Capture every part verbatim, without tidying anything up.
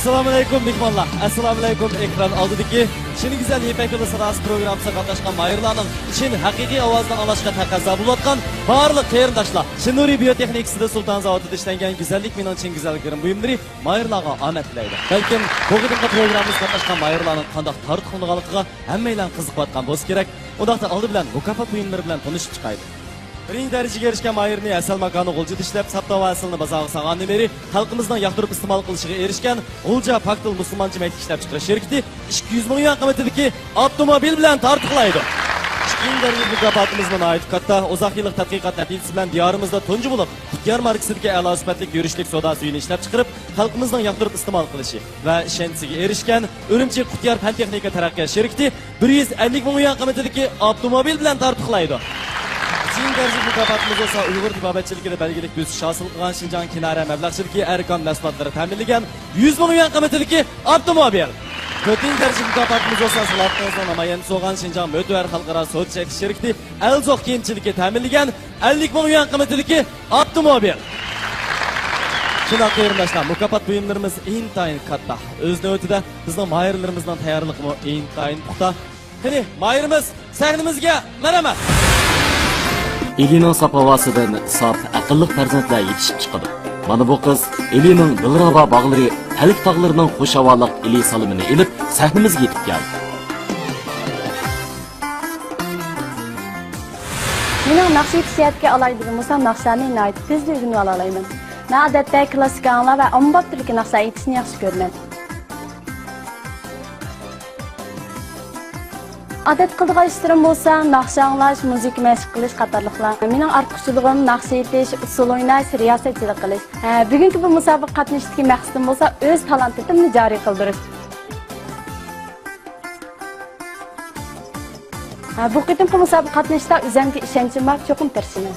ئەسسالامۇئەلەيكۇم مېھمانلار، ئەسسالامۇئەلەيكۇم ئېكران ئالدىدىكى شېنى گۈزەل يىپەك يولى ساداسى پروگراممىسىغا قاتناشقان ماھىرلارنىڭ شېن ھەقىقىي ئاۋازىنى ئاڭلاشقا تەقەززا بولۇۋاتقان بارلىق قېرىنداشلار. شىنۇرى بىيو تېخنىكىسىدا سۇلتان زاۋۇتىدا ئىشلەنگەن گۈزەللىك مېنىڭ چىن گۈزەل گىرىم بۇيۇملىرى ماھىرلارغا ئامەت تىلەيدۇ. بەلكىم بۇ قېتىمقى پروگراممىمىزغا قاتناشقان ماھىرلارنىڭ قانداق تارتۇقلىنىدىغانلىقىغا ھەممەيلەن قىزىقىۋاتقان بولسا كېرەك. ئۇنداقتا ئالدى بىلەن مۇكاپات بۇيۇملىرى بىلەن تونۇشۇپ چىقايلى. بىرىنچى دەرىجىگە ئېرىشكەن ماھىرنى ھەسەل ماكانى غۇلجىدا ئىشلەپ، ساپ تاۋا ھەسىلىنى بازارغا سالغاندىن بېرى خەلقىمىزنىڭ ياقتۇرۇپ ئىستېمال قىلىشىغا ئېرىشكەن غۇلجا پاكتىل مۇسۇلمانچە مەيدە ئىشلەپچىقىرىش شىركىتى ئىككى يۈز مىڭ يۈەن قىممىتىدىكى ئاپتوموبىل بىلەن تارتۇقلايدۇ. ئىككىنچى دەرىجىلىك مۇكاپاتىمىزمۇ ناھايىتى كاتتا. ئۇزاق يىللىق تەتقىقات نەتىجىسى بىلەن دىيارىمىزدا تۇنجى بولۇپ قۇتيار ماركىسىدىكى ئەلا سۈپەتلىك يۈرۈشلۈك سودا سۈيىنى ئىشلەپچىقىرىپ، خەلقىمىزنىڭ ياقتۇرۇپ ئىستېمال قىلىشى ۋە ئىشەنچىسىگە ئېرىشكەن ئۈرۈمچى قۇتيار پەن تېخنىكا تەرەققىيات شىركىتى بىر يۈز ئەللىك مىڭ يۈەن قىممىتىدىكى ئاپتوموبىل بىلەن تارتۇقلايدۇ. ئۈچىنچى دەرىجىلىك مۇكاپاتىمىز بولسا ئۇيغۇر تېبابەتچىلىكىدە بەلگىلىك بۆسۈش ھاسىل قىلغان شىنجاڭ كىنارە مەبلەغچىلىكى ئەركان مەھسۇلاتلىرى تەمىنلىگەن يۈز مىڭ يۈەن قىممىتىدىكى ئاپتوموبىل. تۆتىنچى دەرىجىلىك مۇكاپاتىمىز بولسا سالاھىدىنىڭ نامايەندىسى بولغان شىنجاڭ مۆتىۋەر خەلقئارا سودا چەكلىك شىركىتى ئەلزوق كىيىمچىلىكى تەمىنلىگەن ئەللىك مىڭ يۈەن قىممىتىدىكى ئاپتوموبىل. شۇنداق قېرىنداشلار، مۇكاپات بۇيۇملىرىمىز ئىنتايىن كاتتا. ئۆز نۆۋىتىدە بىزنىڭ ماھىرلىرىمىزنىڭ تەييارلىقىمۇ ئىنتايىن پۇختا. قېنى، ماھىرىمىز سەھنىمىزگە مەرھەمەت! ئىلىنىڭ ساپ ھاۋاسىدىن ساپ، ئەقىللىق پەرزەنتلەر يېتىشىپ چىقىدۇ. مانا بۇ قىز ئىلىنىڭ دىلرەبا باغلىرى، پەلەك تاغلىرىنىڭ خۇش ھاۋالىق ئىلى سالىمىنى ئېلىپ، سەھنىمىزگە يېتىپ كەلدى. مېنىڭ ناخشا ئېيتىش جەھەتتىكى ئالاھىدىلىكىم بولسا، ناخشىلارنى ناھايىتى تېزلا ئۆگىنىۋالالايمەن. مەن ئادەتتە كلاسسىك ئاڭلار ۋە ئاممىباب تۈردىكى ناخشىلار ئېيتىشنى ياخشى كۆرىمەن. ئادەتتە قىلىدىغان ئىشلىرىم بولسا، ناخشا ئاڭلاش، مۇزىكا مەشىق قىلىش قاتارلىقلار. مېنىڭ ئارتۇقچىلىقىم ناخشا ئېيتىش، ئۇسسۇل ئويناش، رىياسەتچىلىك قىلىش. ھە، بۈگۈنكى بۇ مۇسابىقىگە قاتنىشىشتىكى مەقسىتىم بولسا، ئۆز تالانتىمنى جارى قىلدۇرۇش. ھە، بۇ قېتىمقى مۇسابىقىگە قاتنىشىشتا ئۆزۈمگە ئىشەنچىم بار، چوقۇم تىرىشىمەن.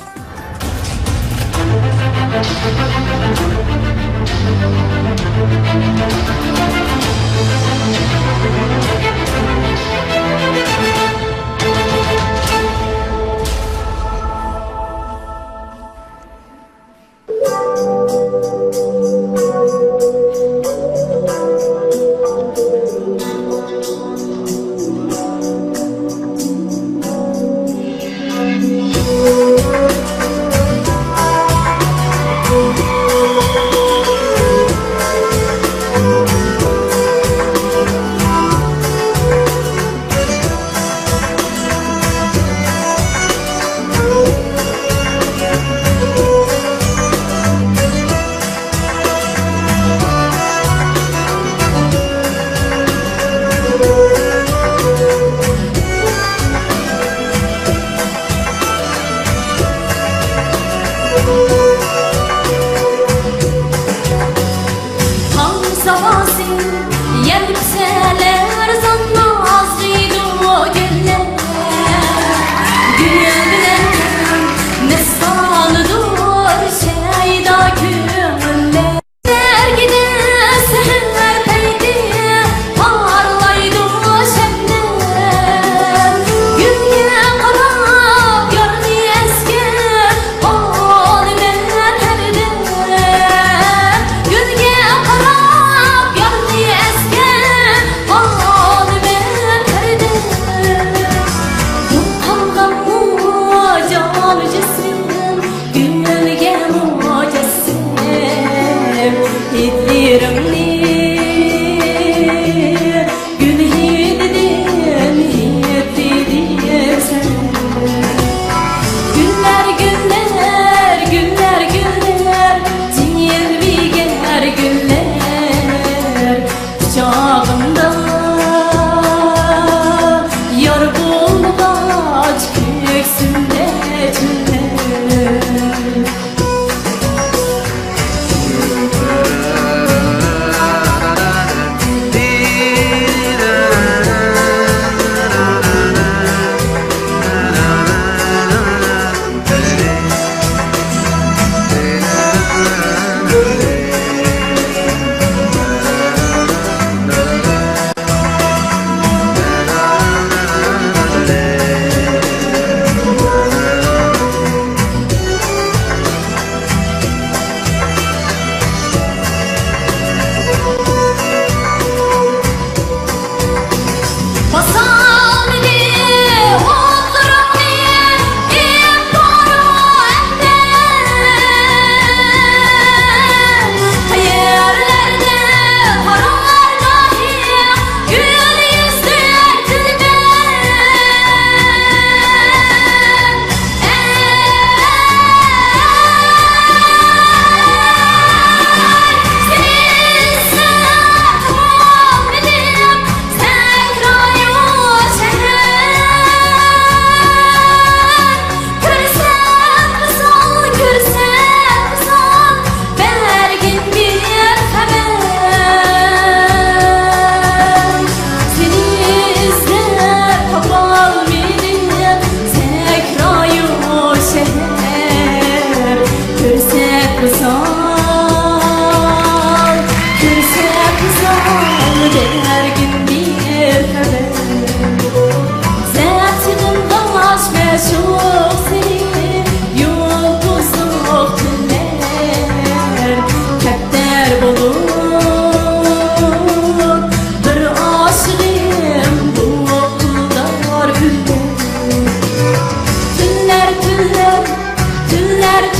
تاڭ ساۋاسى يەلپۈزەلەر زاننازغىدۇ گۈللەر، گۈل بىلەن مىسالدۇر شەيدا كۆڭۈللەر. بەرگىدە سەھەر پەيتى پارلايدۇ شەبنەم، گۈلگە قاراپ يارنى ئەسكەر ئالىمەن.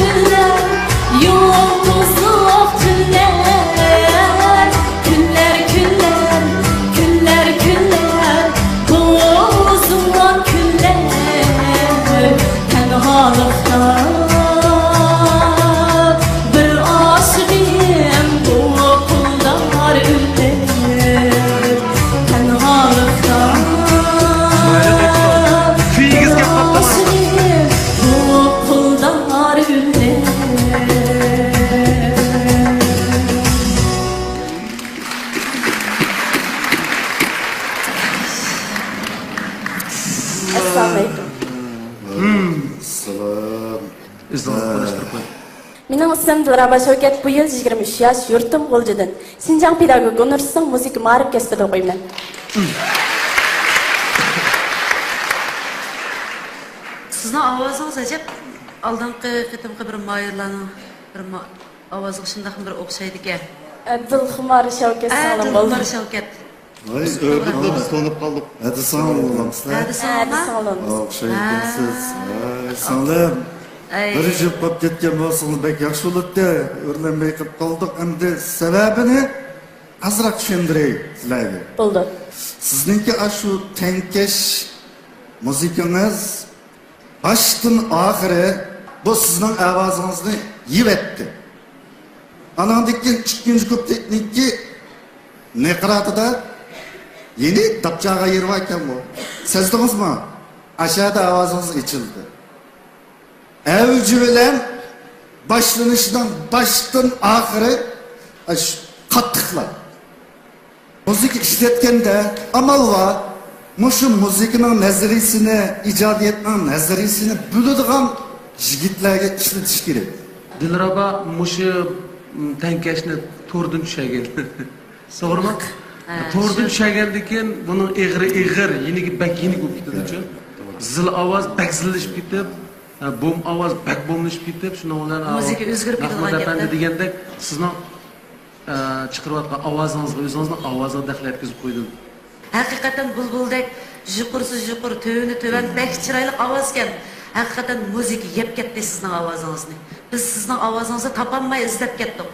كۈنلەر، يۇلتۇزلۇق تۈنلەر، كۈنلەر، كۈنلەر، كۈنلەر، كۈنلەر، بۇ زۇۋان كۈنلەر، تەنھالىقتا بىر ئاشىقىم بۇ پۇلدار ئۈنلەر. تەنھالىقتا كۈيىگىزگە قاتناشساق. بۇ پۇلدار ئۈنلەر. ئەسسالامۇئەلەيكۇم. سالام. ئۆزىڭىزنى تونۇشتۇرۇپ قويۇڭ. مېنىڭ ئىسمىم دىلرەبا شەۋكەت، بۇ يىل يىگىرمە ئۈچ ياش، يۇرتۇم غۇلجىدىن. شىنجاڭ پېداگوگىكا ئۇنىۋېرسىتېتىنىڭ مۇزىكا مائارىپ كەسپىدە ئوقۇيمەن. سىزنىڭ ئاۋازىڭىز ئەجەب ئالدىنقى قېتىمقى بىر ماھىرلارنىڭ بىر ما-، ئاۋازىغا شۇنداقمۇ بىر ئوخشايدىكەن. ئە، دىلخۇمار شەۋكەت ئە، سىڭلىم بولدى. دىلخۇمار شەۋكەت. ۋاي، ئۆرۈپ بىز تونۇپ قالدۇق. ھەدىسىڭ بولامسىلەر؟ ھەدىسىڭ ھە، بولامسىلەر؟ ئوخشايدىكەنسىز. ھە. ۋاي، سىڭلىم. ئەي. بىر يىل قاپ كەتكەن بولسىڭىز بەك ياخشى بولاتتى. ئۆرلەنمەي قېلىپ قالدۇق. ئەمدى سەۋەبىنى ئازراق چۈشەندۈرەي سىلەرگە. بولدى. سىزنىڭكى ئاشۇ تەڭكەش مۇزىكىڭىز باشتىن ئاخىرى بۇ سىزنىڭ ئاۋازىڭىزنى يېۋەتتى. ئاناندىن كېيىن ئىككىنچى كۇپلېتنىڭكى نەقىراتىدا يەنە داپچاغا يېرى باركەنغۇ. سەزدىڭىزمۇ؟ ئاشۇ يەردە ئاۋازىڭىز ئېچىلدى. ئەۋجى بىلەن باشلىنىشىنىڭ باشتىن ئاخىرى، ئاش-، قاتتىقلا. مۇزىكا ئىشلەتكەندە ئامال بار، مۇشۇ مۇزىكىنىڭ نەزەرىيىسىنى، ئىجادىيەتنىڭ نەزەرىيىسىنى بىلىدىغان يىگىتلەرگە ئىشلىتىش كېرەك. دىلرەبا مۇشۇ، م، تەڭكەشنى توردىن چۈشەرگەن. توغرىمۇ؟ ھە، توردىن شۇ. چۈشەرگەندىن كېيىن بۇنىڭ ئېغىرى ئېغىر، يېنىكى بەك يېنىك بولۇپ كېتىدۇچۇ. زىل ئاۋاز بەك زىللىشىپ كېتىپ، ھە، بوم ئاۋاز بەك بوملىشىپ كېتىپ، شۇنىڭ بىلەن مۇزىكا ئۆزگىرىپ كېتىدىغان گەپتە. ئەپەندى دېگەندەك سىزنىڭ ئە، چىقىرىۋاتقان ئاۋازىڭىزغا ئۆزىڭىزنىڭ ئاۋازىغا دەخلى يەتكۈزۈپ قويدۇم. ھەقىقەتەن بۇلبۇلدەك يۇقىرىسى يۇقىرى، تۆۋىنى تۆۋەن، بەك چىرايلىق ئاۋازكەن. ھەقىقەتەن مۇزىكا يەپ كەتتى سىزنىڭ ئاۋازىڭىزنى. بىز سىزنىڭ ئاۋازىڭىزنى تاپالماي ئىزدەپ كەتتۇق.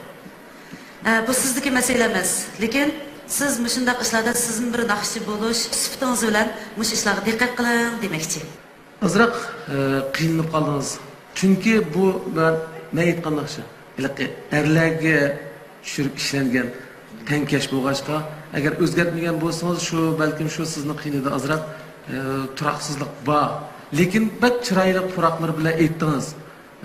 ئە، بۇ سىزدىكى مەسىلە ئەمەس. لېكىن سىز مۇشۇنداق ئىشلاردا سىزمۇ بىر ناخشىچى بولۇش سۈپىتىڭىز بىلەن مۇشۇ ئىشلارغا دىققەت قىلىڭ دېمەكچى. ئازراق، ئە، قىينىلىپ قالدىڭىز. چۈنكى بۇ مەن، مەن ئېيتقان ناخشا ھېلىقى ئەرلەرگە چۈشۈرۈپ ئىشلەنگەن تەڭكەش بولغاچقا، ئەگەر ئۆزگەرتمىگەن بولسىڭىز، شۇ بەلكىم شۇ سىزنى قىينىدى ئازراق. ئە، تۇراقسىزلىق بار. لېكىن بەك چىرايلىق پۇراقلىرى بىلەن ئېيتتىڭىز.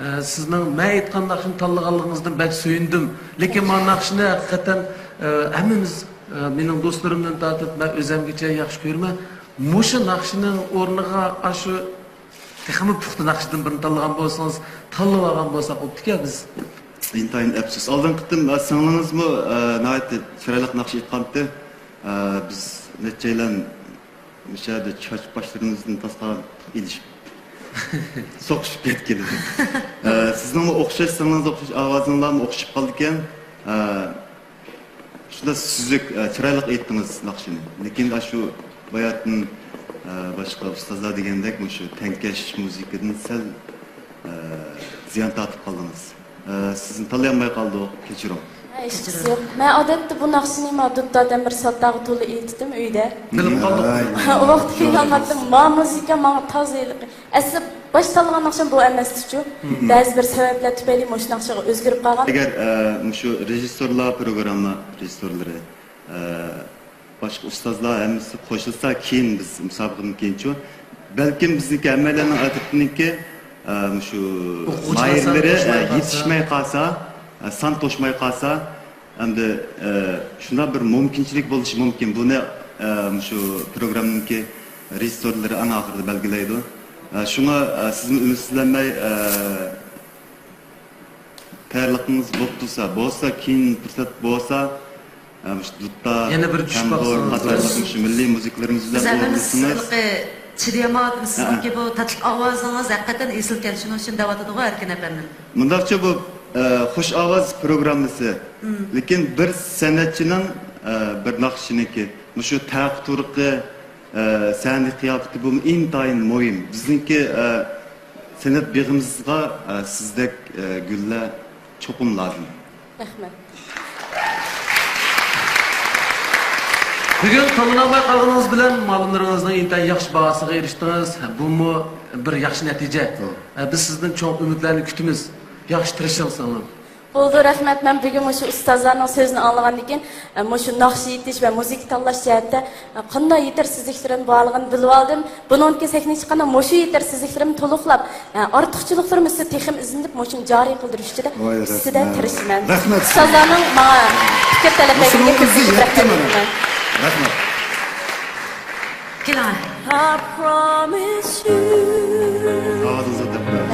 ئە، سىزنىڭ مەن ئېيتقان ناخشىنى تاللىغانلىقىڭىزدىن بەك سۆيۈندۈم. لېكىن مانا ناخشىنى ھەقىقەتەن، ئە، ھەممىمىز، ئە، مېنىڭ دوستلىرىمدىن تارتىپ مەن ئۆزەمگىچە ياخشى كۆرىمەن. مۇشۇ ناخشىنىڭ ئورنىغا ئاشۇ تېخىمۇ پۇختا ناخشىدىن بىرنى تاللىغان بولسىڭىز، تاللىۋالغان بولساق بوپتىكەن بىز. ئىنتايىن ئەپسۇس. ئالدىنقى قېتىم، ئە، سىڭلىڭىزمۇ، ئە، ناھايىتى چىرايلىق ناخشا ئېيتقانتى. ئە، بىز نەچچەيلەن مۇشۇ يەردە چاچ باشلىرىمىزدىن تاسقا ئېلىشىپ، سوقۇشۇپ كەتكىلى. ئە، سىزنىڭمۇ ئوخشاش، سىڭلىڭىز ئوخشاش، ئاۋازىڭلارمۇ ئوخشىشىپ قالىدىكەن. ئە، شۇنداق سۈزۈك، ئە، چىرايلىق ئېيتتىڭىز ناخشىنى. لېكىن ئاشۇ باياتىن، ئە، باشقا ئۇستازلار دېگەندەك مۇشۇ تەڭكەش مۇزىكىدىن سەل، ئە، زىيان تارتىپ قالدىڭىز. ئە، سىزنى تاللىيالماي قالدۇق، كەچۈرۈڭ. ھە، ھېچقىسى يوق. مەن ئادەتتە بۇ ناخشىنى ما دۇتتادىن بىر ساتتاغا تولا ئېيتتىم ئۆيدە. بىلىپ قالدۇق. ئاي. ئۇ ۋاقىتتا كېيىن ئاڭلاتتىم، ما مۇزىكا ماڭا تازا ھېلىقى. ئەسلى باش تاللىغان ناخشام بۇ ئەمەستىچۇ. مم. بەزى بىر سەۋەبلەر تۈپەيلى مۇشۇ ناخشىغا ئۆزگىرىپ قالغان. ئەگەر، ئە، مۇشۇ رېژىسسورلار، پروگرامما رېژىسسورلىرى، ئە، باشقا ئۇستازلار ھەممىسى قوشۇلسا، كېيىن بىز مۇسابىقىدىن كېيىنچۇ، بەلكىم بىزنىڭكى ھەممەيلەننىڭ ئەترىتىنىڭكى، ئە، مۇشۇ ئوقۇغۇچىلار ماھىرلىرى، سانى ئە، توشماي قالسا. يېتىشمەي قالسا، ئە، سان توشماي قالسا، ئەمدى، ئە، شۇنداق بىر مۇمكىنچىلىك بولۇشى مۇمكىن. بۇنى، ئە، مۇشۇ پروگراممىنىڭكى رېژىسسورلىرى ئەڭ ئاخىرىدا بەلگىلەيدۇ. ئە، شۇڭا، ئە، سىزمۇ ئۈمىدسىزلەنمەي، ئە، تەييارلىقىڭىز بولۇپ تۇرسا، بولسا كېيىن پۇرسەت بولسا، ئە، مۇشۇ دۇتتا، يەنە بىر چۈشۈپ تەمبۇر قاتارلىق مۇشۇ مىللىي مۇزىكىلىرىمىز بىلەن ئورۇنلىسىڭىز. چىدىيالمايۋاتىمەن، سىزنىڭكى بۇ تاتلىق ئاۋازىڭىز ھەقىقەتەن ئېسىلكەن، شۇنىڭ ئۈچۈن دەۋاتىدىغۇ ئەركىن ئەپەندىم. مۇنداقچۇ بۇ، ئە، خۇش ئاۋاز پروگراممىسى. مم. لېكىن بىر سەنئەتچىنىڭ، ئە، بىر ناخشىچىنىڭكى مۇشۇ تەخت تۇرقى، ئە، سەھنە قىياپىتى بۇ ئىنتايىن مۇھىم. بىزنىڭكى، ئە، سىنىپ بېغىمىزغا، ئە، سىزدەك، ئە، گۈللەر چوقۇم لازىم. رەھمەت. بۈگۈن تاللىنالماي قالغىنىڭىز بىلەن مالىملىرىڭىزنىڭ ئىنتايىن ياخشى باھاسىغا ئېرىشتىڭىز. بۇمۇ بىر ياخشى نەتىجە. توغرا. ئە، بىز سىزدىن چوڭ ئۈمىدلەرنى كۈتىمىز. ياخشى تىرىشىڭ، سىڭلىم. بولدى، رەھمەت. مەن بۈگۈن مۇشۇ ئۇستازلارنىڭ سۆزىنى ئاڭلىغاندىن كېيىن، ئە، مۇشۇ ناخشا ئېيتىش ۋە مۇزىكا تاللاش جەھەتتە، ئە، قانداق يېتەرسىزلىكلىرىم بارلىقىنى بىلىۋالدىم. بۇنىڭدىن كېيىن سەھنىگە چىققاندا مۇشۇ يېتەرسىزلىكلىرىمنى تولۇقلاپ، ئە، ئارتۇقچىلىقلىرىم ئۈستىدە تېخىمۇ ئىزدىنىپ، مۇشۇنى جارى قىلدۇرۇش ئۈستىدە ۋاي، ئىستىدە رەھمەت. تىرىشىمەن. رەھمەت. ئۇستازلارنىڭ ماڭا پىكىر تەلەپ مۇشۇنىڭ قىلغىنىغا ئىزى كۆپتىن كۆپ يەتتى رەھمەت مانا. ئېيتىمەن. رەھمەت. كېلىڭە.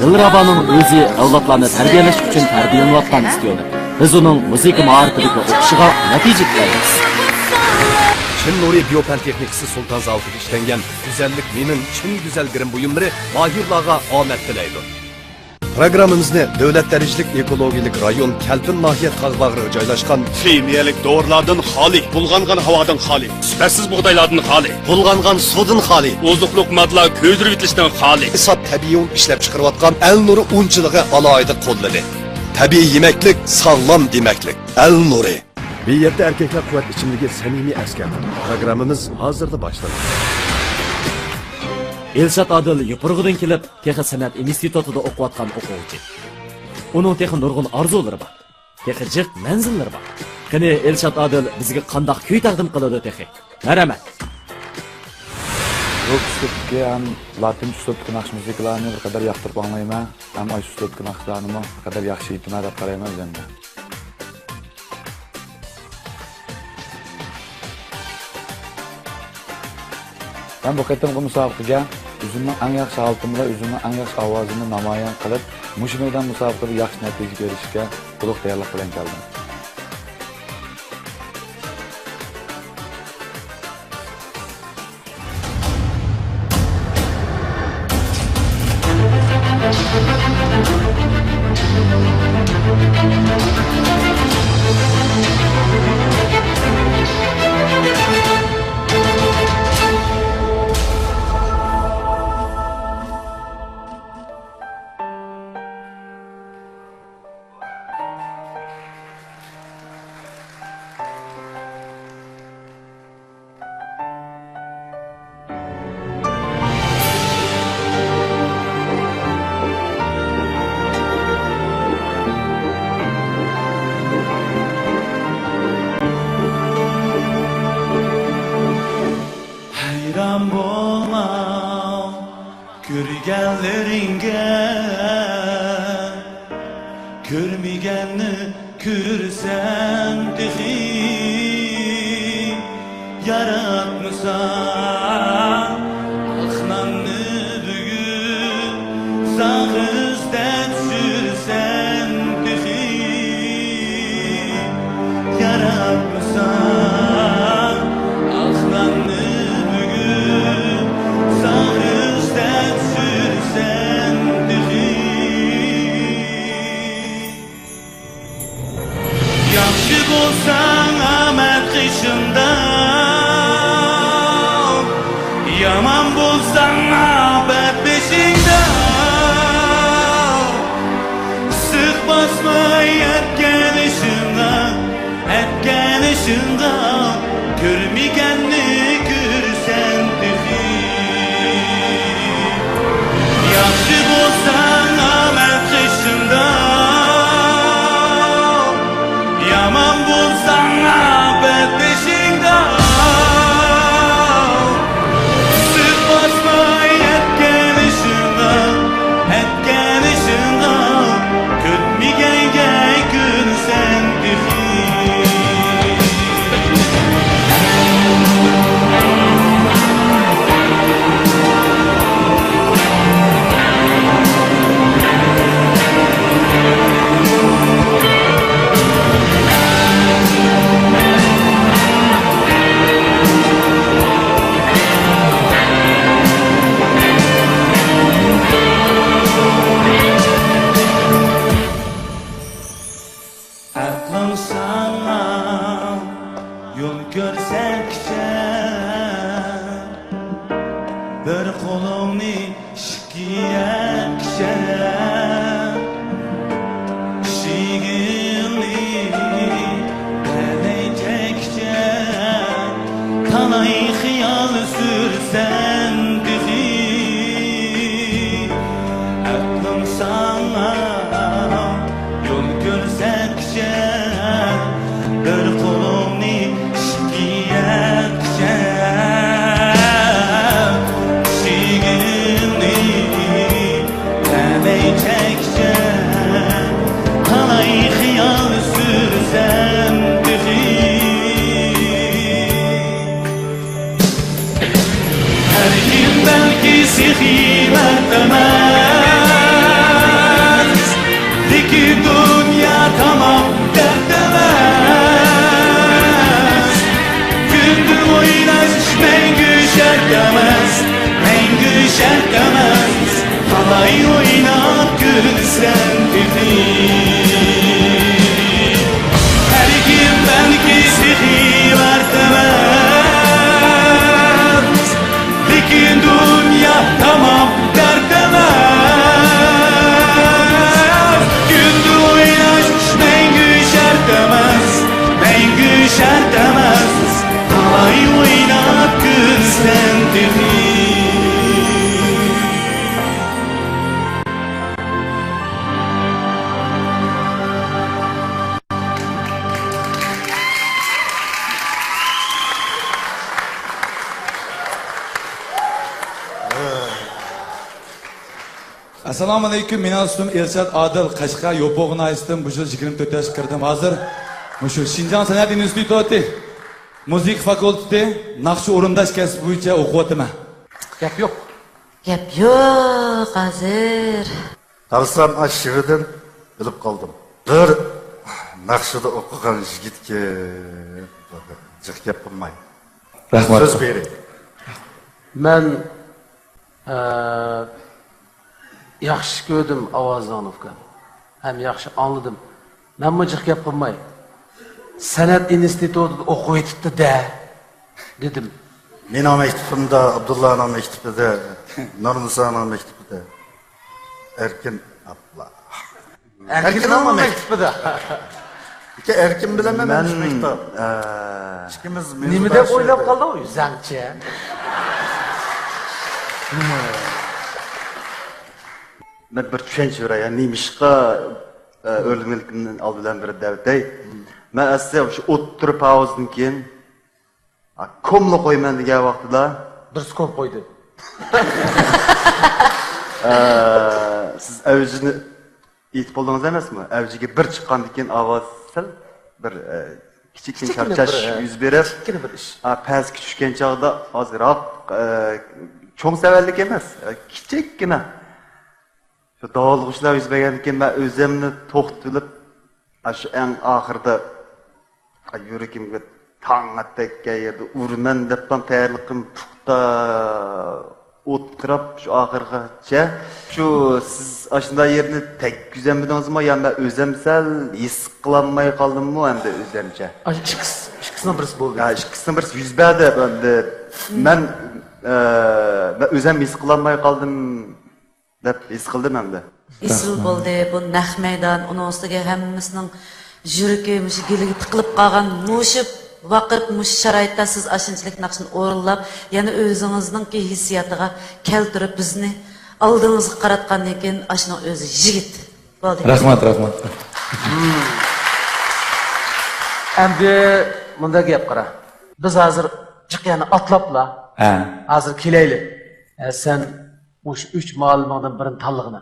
دىلرابانىڭ ئۆزى ئەۋلادلارنى تەربىيەلەش ئۈچۈن تەربىيەلىنىۋاتقان ئىستىيونى. بىز ئۇنىڭ مۇزىكا مائارىپىدىكى ئوقۇشىغا نەتىجە تىلەيمىز. چىن نۇرى بىيو پەن تېخنىكىسى سۇلتان زاۋۇتىدا ئىشلەنگەن گۈزەللىك مېنىڭ چىن گۈزەل گىرىم بۇيۇملىرى ماھىرلارغا ئامەت تىلەيدۇ. پروگراممىمىزنى دۆلەت دەرىجىلىك ئېكولوگىيەلىك رايون كەلپىن ناھىيە تاغ باغرىغا جايلاشقان خىمىيەلىك دورىلاردىن خالىي، بۇلغانغان ھاۋادىن خالىي، سۈپەتسىز بۇغدايلاردىن خالىي، بۇلغانغان سۇدىن خالىي، ئوزۇقلۇق ماددىلار كۆيدۈرۈۋېتىلىشتىن خالىي، ساپ تەبىئىي ئۇن ئىشلەپچىقىرىۋاتقان ئەلنۇرى ئۇنچىلىقى ئالاھىدە قوللىدى. تەبىئىي يېمەكلىك، ساغلام دېمەكلىك. ئەلنۇرى. بى يەتتە ئەركەكلەر قۇۋۋەت ئىچىملىكى سەمىمىي ئەسكەرتىدۇ. پروگراممىمىز ھازىرلا باشلىنىدۇ. ئىلشات ئادىل يوپۇرغىدىن كېلىپ، تېخى سەنئەت ئىنستىتۇتىدا ئوقۇۋاتقان ئوقۇغۇچى. ئۇنىڭ تېخى نۇرغۇن ئارزۇلىرى بار. تېخى جىق مەنزىللىرى بار. قېنى، ئىلشات ئادىل بىزگە قانداق كۈي تەقدىم قىلىدۇ تېخى؟ مەرھەمەت. روك ئۇسلۇبتىكى ھەم لاتىنچە ئۇسلۇبتىكى ناخشا مۇزىكىلارنى بىر قەدەر ياقتۇرۇپ ئاڭلايمەن، ھەم ئاشۇ ئۇسلۇبتىكى ناخشىلارنىمۇ بىر قەدەر ياخشى ئېيتىمەن دەپ قارايمەن ئۆزۈمدە. مەن بۇ قېتىمقى مۇسابىقىگە ئۆزۈمنىڭ ئەڭ ياخشى ھالىتىم بىلەن ئۆزۈمنىڭ ئەڭ ياخشى ئاۋازىمنى نامايان قىلىپ، مۇشۇ مەيدان مۇسابىقىدە ياخشى نەتىجىگە ئېرىشىشكە تولۇق تەييارلىق بىلەن كەلدىم. ھەيران بولما كۆرگەنلىرىڭگە، كۆرمىگەننى كۆرسەم تېخى، ياراتمىساڭ ئاق ناننى بۈگۈن، ساغىستا چۈشۈرسەم تېخى، ياراتمىساڭ ئاق ناننى بۈگۈن، ساغىستا چۈشۈرسەم تېخى. ياخشى بولساڭ ئامەت قېشىڭدا، يامان بولساڭ ئاپەت بېشىڭدا. سىق باسماي ئەتكەن ئىشىڭغا، ئەتكەن ئىشىڭغا، كۆرمىگەننى كۆرسەم تېخى. ياخشى بولساڭ ئامەت قېشىڭدا، يامان بولساڭ ئاپەت بېشىڭدا. سىق باسماي ئەتكەن ئىشىڭغا، ئەتكەن ئىشىڭغا، كۆرمىگەنگە كۆرسەم يۈرىكىمنى بەلەي چەككىچە، تالاي خىيال سۈرسەم تېخى. ئەقلىم ساڭا يول كۆرسەتكىچە، بىر قولۇڭنى ئىككى يەتكىچە، ئىشىكىمنى بەلەي چەككىچە، تالاي خىيال سۈرسەم تېخى. ئەركىن بەلكى سېخىي مەرد ئەمەس، لېكىن دۇنيا تامام دەرد ئەمەس. كۈندە ئويناش مەڭگۈ شەرت ئەمەس، مەڭگۈ شەرت ئەمەس. تالاي ئويناپ كۈلسەم تېخى. ئەركىن بەلكى سېخىي مەرد ئەمەس، لېكىن دۇنيا تامام دەرد ئەمەس. كۈندە ئويناش مەڭگۈ شەرت ئەمەس، مەڭگۈ شەرت ئەمەس. تالاي ئويناپ كۈلسەم تېخى. ئەسسالامۇ ئەلەيكۇم، مېنىڭ ئىسمىم ئېلشات ئادىل، قەشقەر يوپۇرغا ناھىيەسىدىن، بۇ يىل يىگىرمە تۆت ياشقا كىردىم. ھازىر مۇشۇ شىنجاڭ سەنئەت ئىنستىتۇتى مۇزىكا فاكۇلتېتى ناخشا ئورۇنداش كەسپى بويىچە ئوقۇۋاتىمەن. گەپ يوق. گەپ يوق ھازىر. قارىسام، ئاشۇ شېئىردىن بىلىپ قالدىم. بىر ناخشىدا ئوقۇغان يىگىتكەن. جىق گەپ قىلماي. رەھمەت. سۆز بېرەي. مەن، ئە، ياخشى كۆردۈم ئاۋازىڭنى، ئۇكام. ھەم ياخشى ئاڭلىدىم. مەنمۇ جىق گەپ قىلماي، سەنئەت ئىنستىتۇتىدا ئوقۇۋېتىپتۇ-دە، دېدىم. مېنىڭ مەكتىپىمدە، ئابدۇللانىڭ مەكتىپىدە، نۇرنىسانىڭ مەكتىپىدە، ئەركىن ئابلا. ئەركىننىڭ مەكتىپىدە. ئىككى ئەركىن بىلەن مەن مەن، مەكتەپ. ئە، ئىككىمىز نېمە دەپ ئويلاپ قالدىڭ، ئۆزەڭچە؟ مەن بىر چۈشەنچە بېرەي، يا، نېمىشقا، ئە، ئۆرلىگەنلىكىمدىن ئالدى بىلەن بىر دەۋېتەي. مەن ئەسلى شۇ ئوتتۇرا پاۋىزدىن كېيىن ھا، كوملا قويىمەن دېگەن ۋاقتىدا. بىرسى كوم قويدى. ئە، سىز ئەۋجىنى ئېيتىپ بولدىڭىز ئەمەسمۇ؟ ئەۋجىگە بىر چىققاندىن كېيىن ئاۋاز سەل بىر، ئە، كىچىككىنە كىچىككىنە چارچاش بىر، ئە، يۈز بېرىپ، كىچىككىنە بىر ئىش. ھا، پەسكە چۈشكەن چاغدا ئازراق، ئە، چوڭ سەۋەنلىك ئەمەس، ئە، كىچىككىنە شۇ داۋالغۇشلار يۈز بەرگەندىن كېيىن مەن ئۆزۈمنى توختىتىپ، ئاشۇ ئەڭ ئاخىرىدا يۈرىكىمگە تاڭ ئاتتى دېگەن يەردە ئۇرىمەن دەپلا تەييارلىقىم پۇختا ئولتۇرۇپ شۇ ئاخىرغىچە. شۇ سىز ئاشۇنداق يېرىنى تەگكۈزەلمىدىڭىزمۇ يا مەن ئۆزۈم سەل ھېس قىلالماي قالدىممۇ ئەمدى ئۆزۈمچە؟ ئاشۇ ئىككىسى، ئىككىسىنىڭ بىرسى بولدى. يا، ئىككىسىنىڭ بىرسى يۈز بەردى ئەمدى. مەن، ئە، مەن ئۆزۈم ھېس قىلالماي قالدىم. دەپ ھېس قىلدىم ئەمدى. ئېسىل بولدى بۇ نەق مەيدان، ئۇنىڭ ئۈستىگە ھەممىسىنىڭ يۈرىكى مۇشۇ گېلىگە تىقىلىپ قالغان، مۇشۇ ۋاقىت، مۇشۇ شارائىتتا سىز ئاشۇنچىلىك ناخشىنى ئورۇنلاپ، يەنە ئۆزىڭىزنىڭكى ھېسسىياتىغا كەلتۈرۈپ، بىزنى ئالدىڭىزغا قاراتقاندىن كېيىن، ئاشۇنىڭ ئۆزى يىگىت. بولدى. رەھمەت، رەھمەت. ئەمدى مۇنداق گەپ قارا. بىز ھازىر جىق يەنە ئاتلاپلا، ھە، ھازىر كېلەيلى. ھە، سەن مۇشۇ ئۈچ مۇئەللىمىڭدىن بىرىنى تاللىغىنا.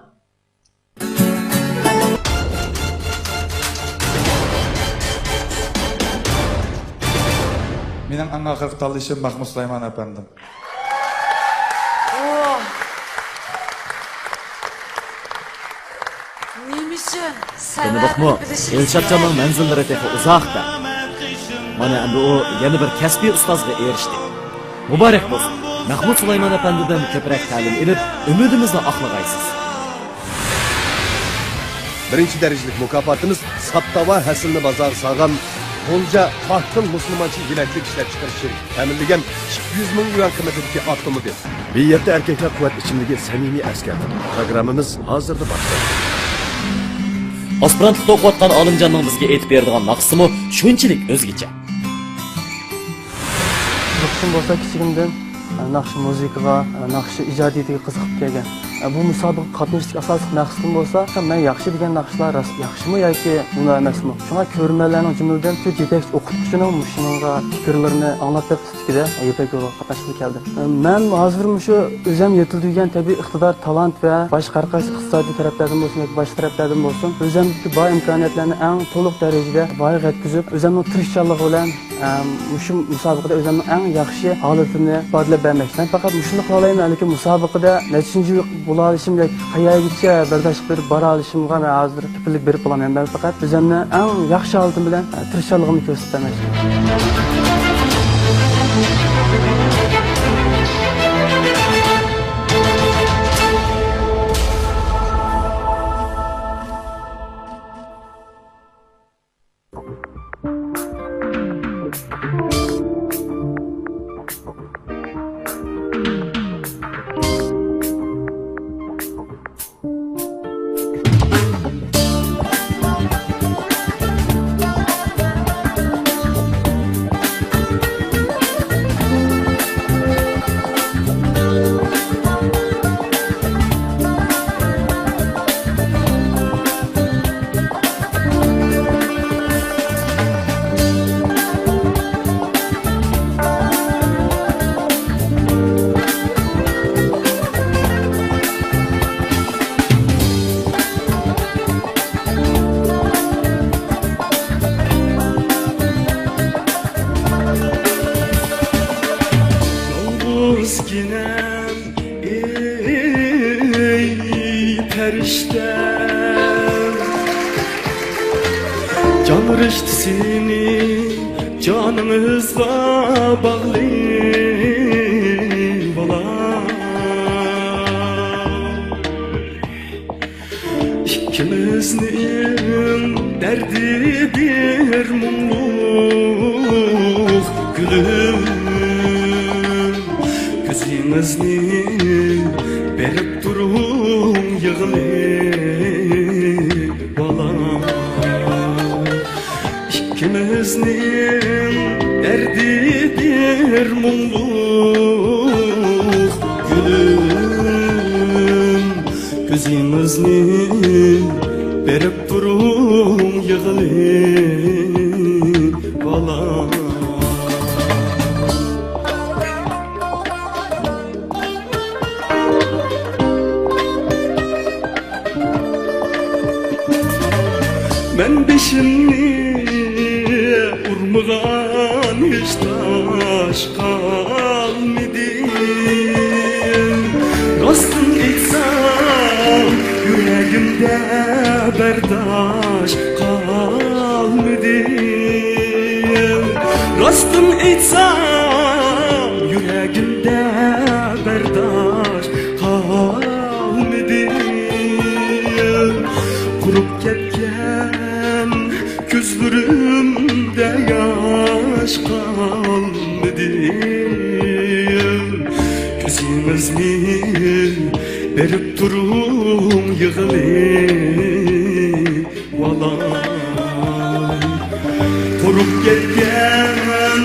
مېنىڭ ئەڭ ئاخىرقى تاللىشىم مەخمۇت سۇلايمان ئەپەندىم. ئوھ. نېمە ئۈچۈن؟ تونۇدۇقمۇ؟ ئىلشاتجاننىڭ مەنزىللىرى تېخى ئۇزاقتا. مانا ئەمدى ئۇ يەنە بىر كەسپىي ئۇستازغا ئېرىشتى. مۇبارەك بولسۇن! مەخمۇت سۇلايمان ئەپەندىدىن كۆپرەك تەلىم ئېلىپ، ئۈمىدىمىزنى ئاقلىغايسىز! بىرىنچى دەرىجىلىك مۇكاپاتىمىز ساپ تاۋا ھەسىلىنى بازارغا سالغان غۇلجا پاكتىل مۇسۇلمانچە يېمەكلىك ئىشلەپچىقىرىش شىركىتى تەمىنلىگەن ئىككى يۈز مىڭ يۈەن قىممىتىدىكى ئاپتوموبىل. بىيەتتە ئەركەكلەر قۇۋۋەت ئىچىملىكى سەمىمىي ئەسكەرتىپ، پروگراممىمىز ھازىرلا باشلىنىدۇ. ئاسپىرانتلىقتا ئوقۇۋاتقان ئالىمجاننىڭ بىزگە ئېيتىپ بېرىدىغان ناخشىسىمۇ شۇنچىلىك ئۆزگىچە. قىزىقىشىم بولسا كىچىكىمدىن ناخشا مۇزىكىغا، ناخشا ئىجادىيىتىگە قىزىقىپ كەلگەن. بۇ مۇسابىقىگە قاتنىشىشتىكى ئاساسلىق مەقسىتىم بولسا، مەن ياخشى دېگەن ناخشىلار راست ياخشىمۇ ياكى ئۇنداق ئەمەسمۇ؟ شۇڭا كۆرۈرمەنلەرنىڭ، جۈملىدىن تۆت يېتەكچى ئوقۇتقۇچىنىڭ مۇشۇنىڭغا پىكىرلىرىنى ئاڭلاپ بېقىش ئىستىكىدە يىپەك يولىغا قاتناشقىلى كەلدىم. مەن ھازىر مۇشۇ ئۆزۈم يېتىلدۈرگەن تەبىئىي ئىقتىدار، تالانت ۋە باشقا ھەر قايسى ئىقتىسادىي تەرەپلەردىن بولسۇن ياكى باشقا تەرەپلەردىن بولسۇن، ئۆزۈمدىكى بار ئىمكانىيەتلەرنى ئەڭ تولۇق دەرىجىدە ۋايىغا يەتكۈزۈپ، ئۆزۈمنىڭ تىرىشچانلىقى بىلەن، ئەم، مۇشۇ مۇسابىقىدە ئۆزۈمنىڭ ئەڭ ياخشى ھالىتىنى ئىپادىلەپ بەرمەكچىمەن. پەقەت مۇشۇنى قىلالايمەن، لېكىن مۇسابىقىدە نەچچىنچى بولالىشىم ياكى قەيەرگىچە بەرداشلىق بېرىپ بارالىشىمغا مەن ھازىر كېپىللىك بېرىپ بولالمايمەن. مەن پەقەت ئۆزۈمنى ئەڭ ياخشى ھالىتىم بىلەن، ئە، تىرىشچانلىقىمنى كۆرسىتىپ بەرمەكچى. يالغۇزكىنەم، ئەي پەرىشتە، جان رىشتىسىنى جانىڭىزغا باغلىۋالاي. ئىككىمىزنىڭ دەردى بىر مۇڭلۇق گۈلۈم، كۆزىڭىزنى بېرىپ تۇرۇڭ يىغلىۋالاي. ئىككىمىزنىڭ دەردى بىر مۇڭلۇق گۈلۈم، كۆزىڭىزنى بېرىپ تۇرۇڭ يىغلىۋالاي. مەن بېشىمنى ئۇرمىغان ھېچ تاش قالمىدى. راستىن ئېيتسام، يۈرەگىمدە بەرداش قالمىدى. راستىن ئېيتسام، يۈرەگىمدە بەرداش قالمىدى. قۇرۇپ كەتكەن كۆزلىرىمدە ياش قالمىدى. كۆزىڭىزنى بېرىپ تۇرۇڭ يىغلىۋالاي. قۇرۇپ كەتكەن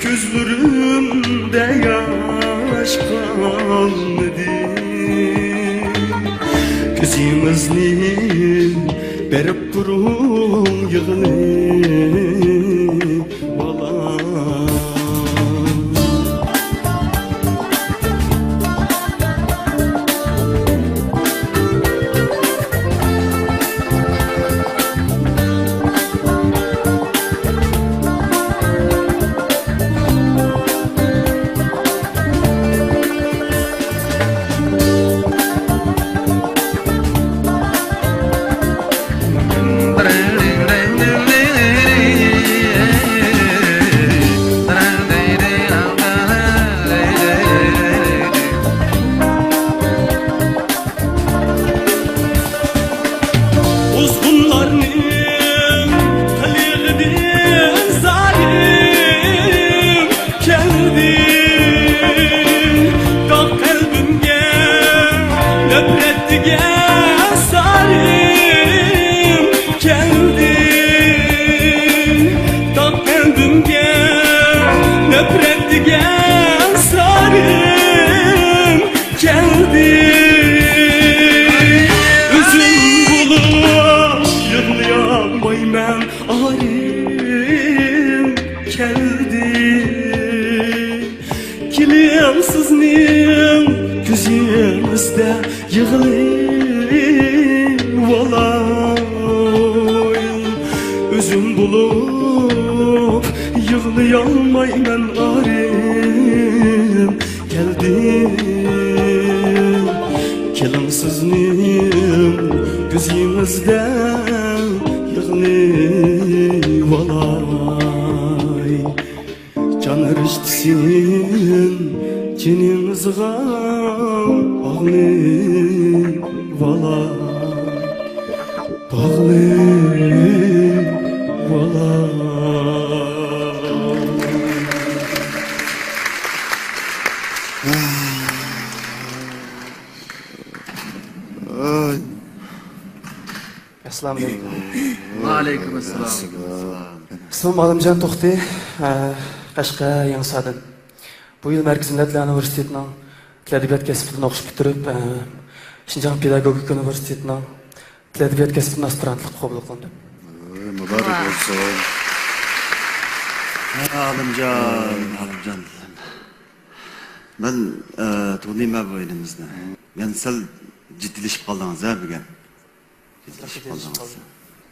كۆزلىرىمدە ياش قالمىدى. كۆزىڭىزنى بېرىپ تۇرۇڭ يىغلىۋالاي. ئۇزغۇنلارنىڭ قىلىقىدىن زالىم كەلدى. داغ قەلبىمگە نەپرەت دېگەن سارىم. قويماڭ ئارىم كەلدى. كېلىڭ سىزنىڭ كۆزىڭىزدە يىغلىۋالاي. ئۆزۈم بولۇپ يىغلىيالمايمەن ئارىم كەلدى. كېلىڭ سىزنىڭ كۆزىڭىزدە يىغلىۋالاي. جان رىشتىسىنى جېنىڭىزغا باغلىۋالاي. باغلىۋالاي. ئەسسالامۇئەلەيكۇم. ۋەئەلەيكۇم ئەسسالام. ئىسمىم ئالىمجان توختى، ئە، قەشقەر يېڭىساردىن. بۇ يىل مەركىزىي مىللەتلەر ئۇنىۋېرسىتېتىنىڭ تىل ئەدەبىيات كەسپىدىن ئوقۇش پۈتتۈرۈپ، ئە، شىنجاڭ پېداگوگىكا ئۇنىۋېرسىتېتىنىڭ تىل ئەدەبىيات كەسپىدىن ئاسپىرانتلىققا قوبۇل قىلىندىم. ئۆي، مۇبارەك بولسۇن. ھە، ئالىمجان، ئالىمجان. مەن، ئە، تونۇيمەن بۇ ئىنىمىزنى. يەنە سەل جىددىيلىشىپ قالدىڭىز ھە بۈگۈن. جىددىيلىشىپ قالدىڭىز.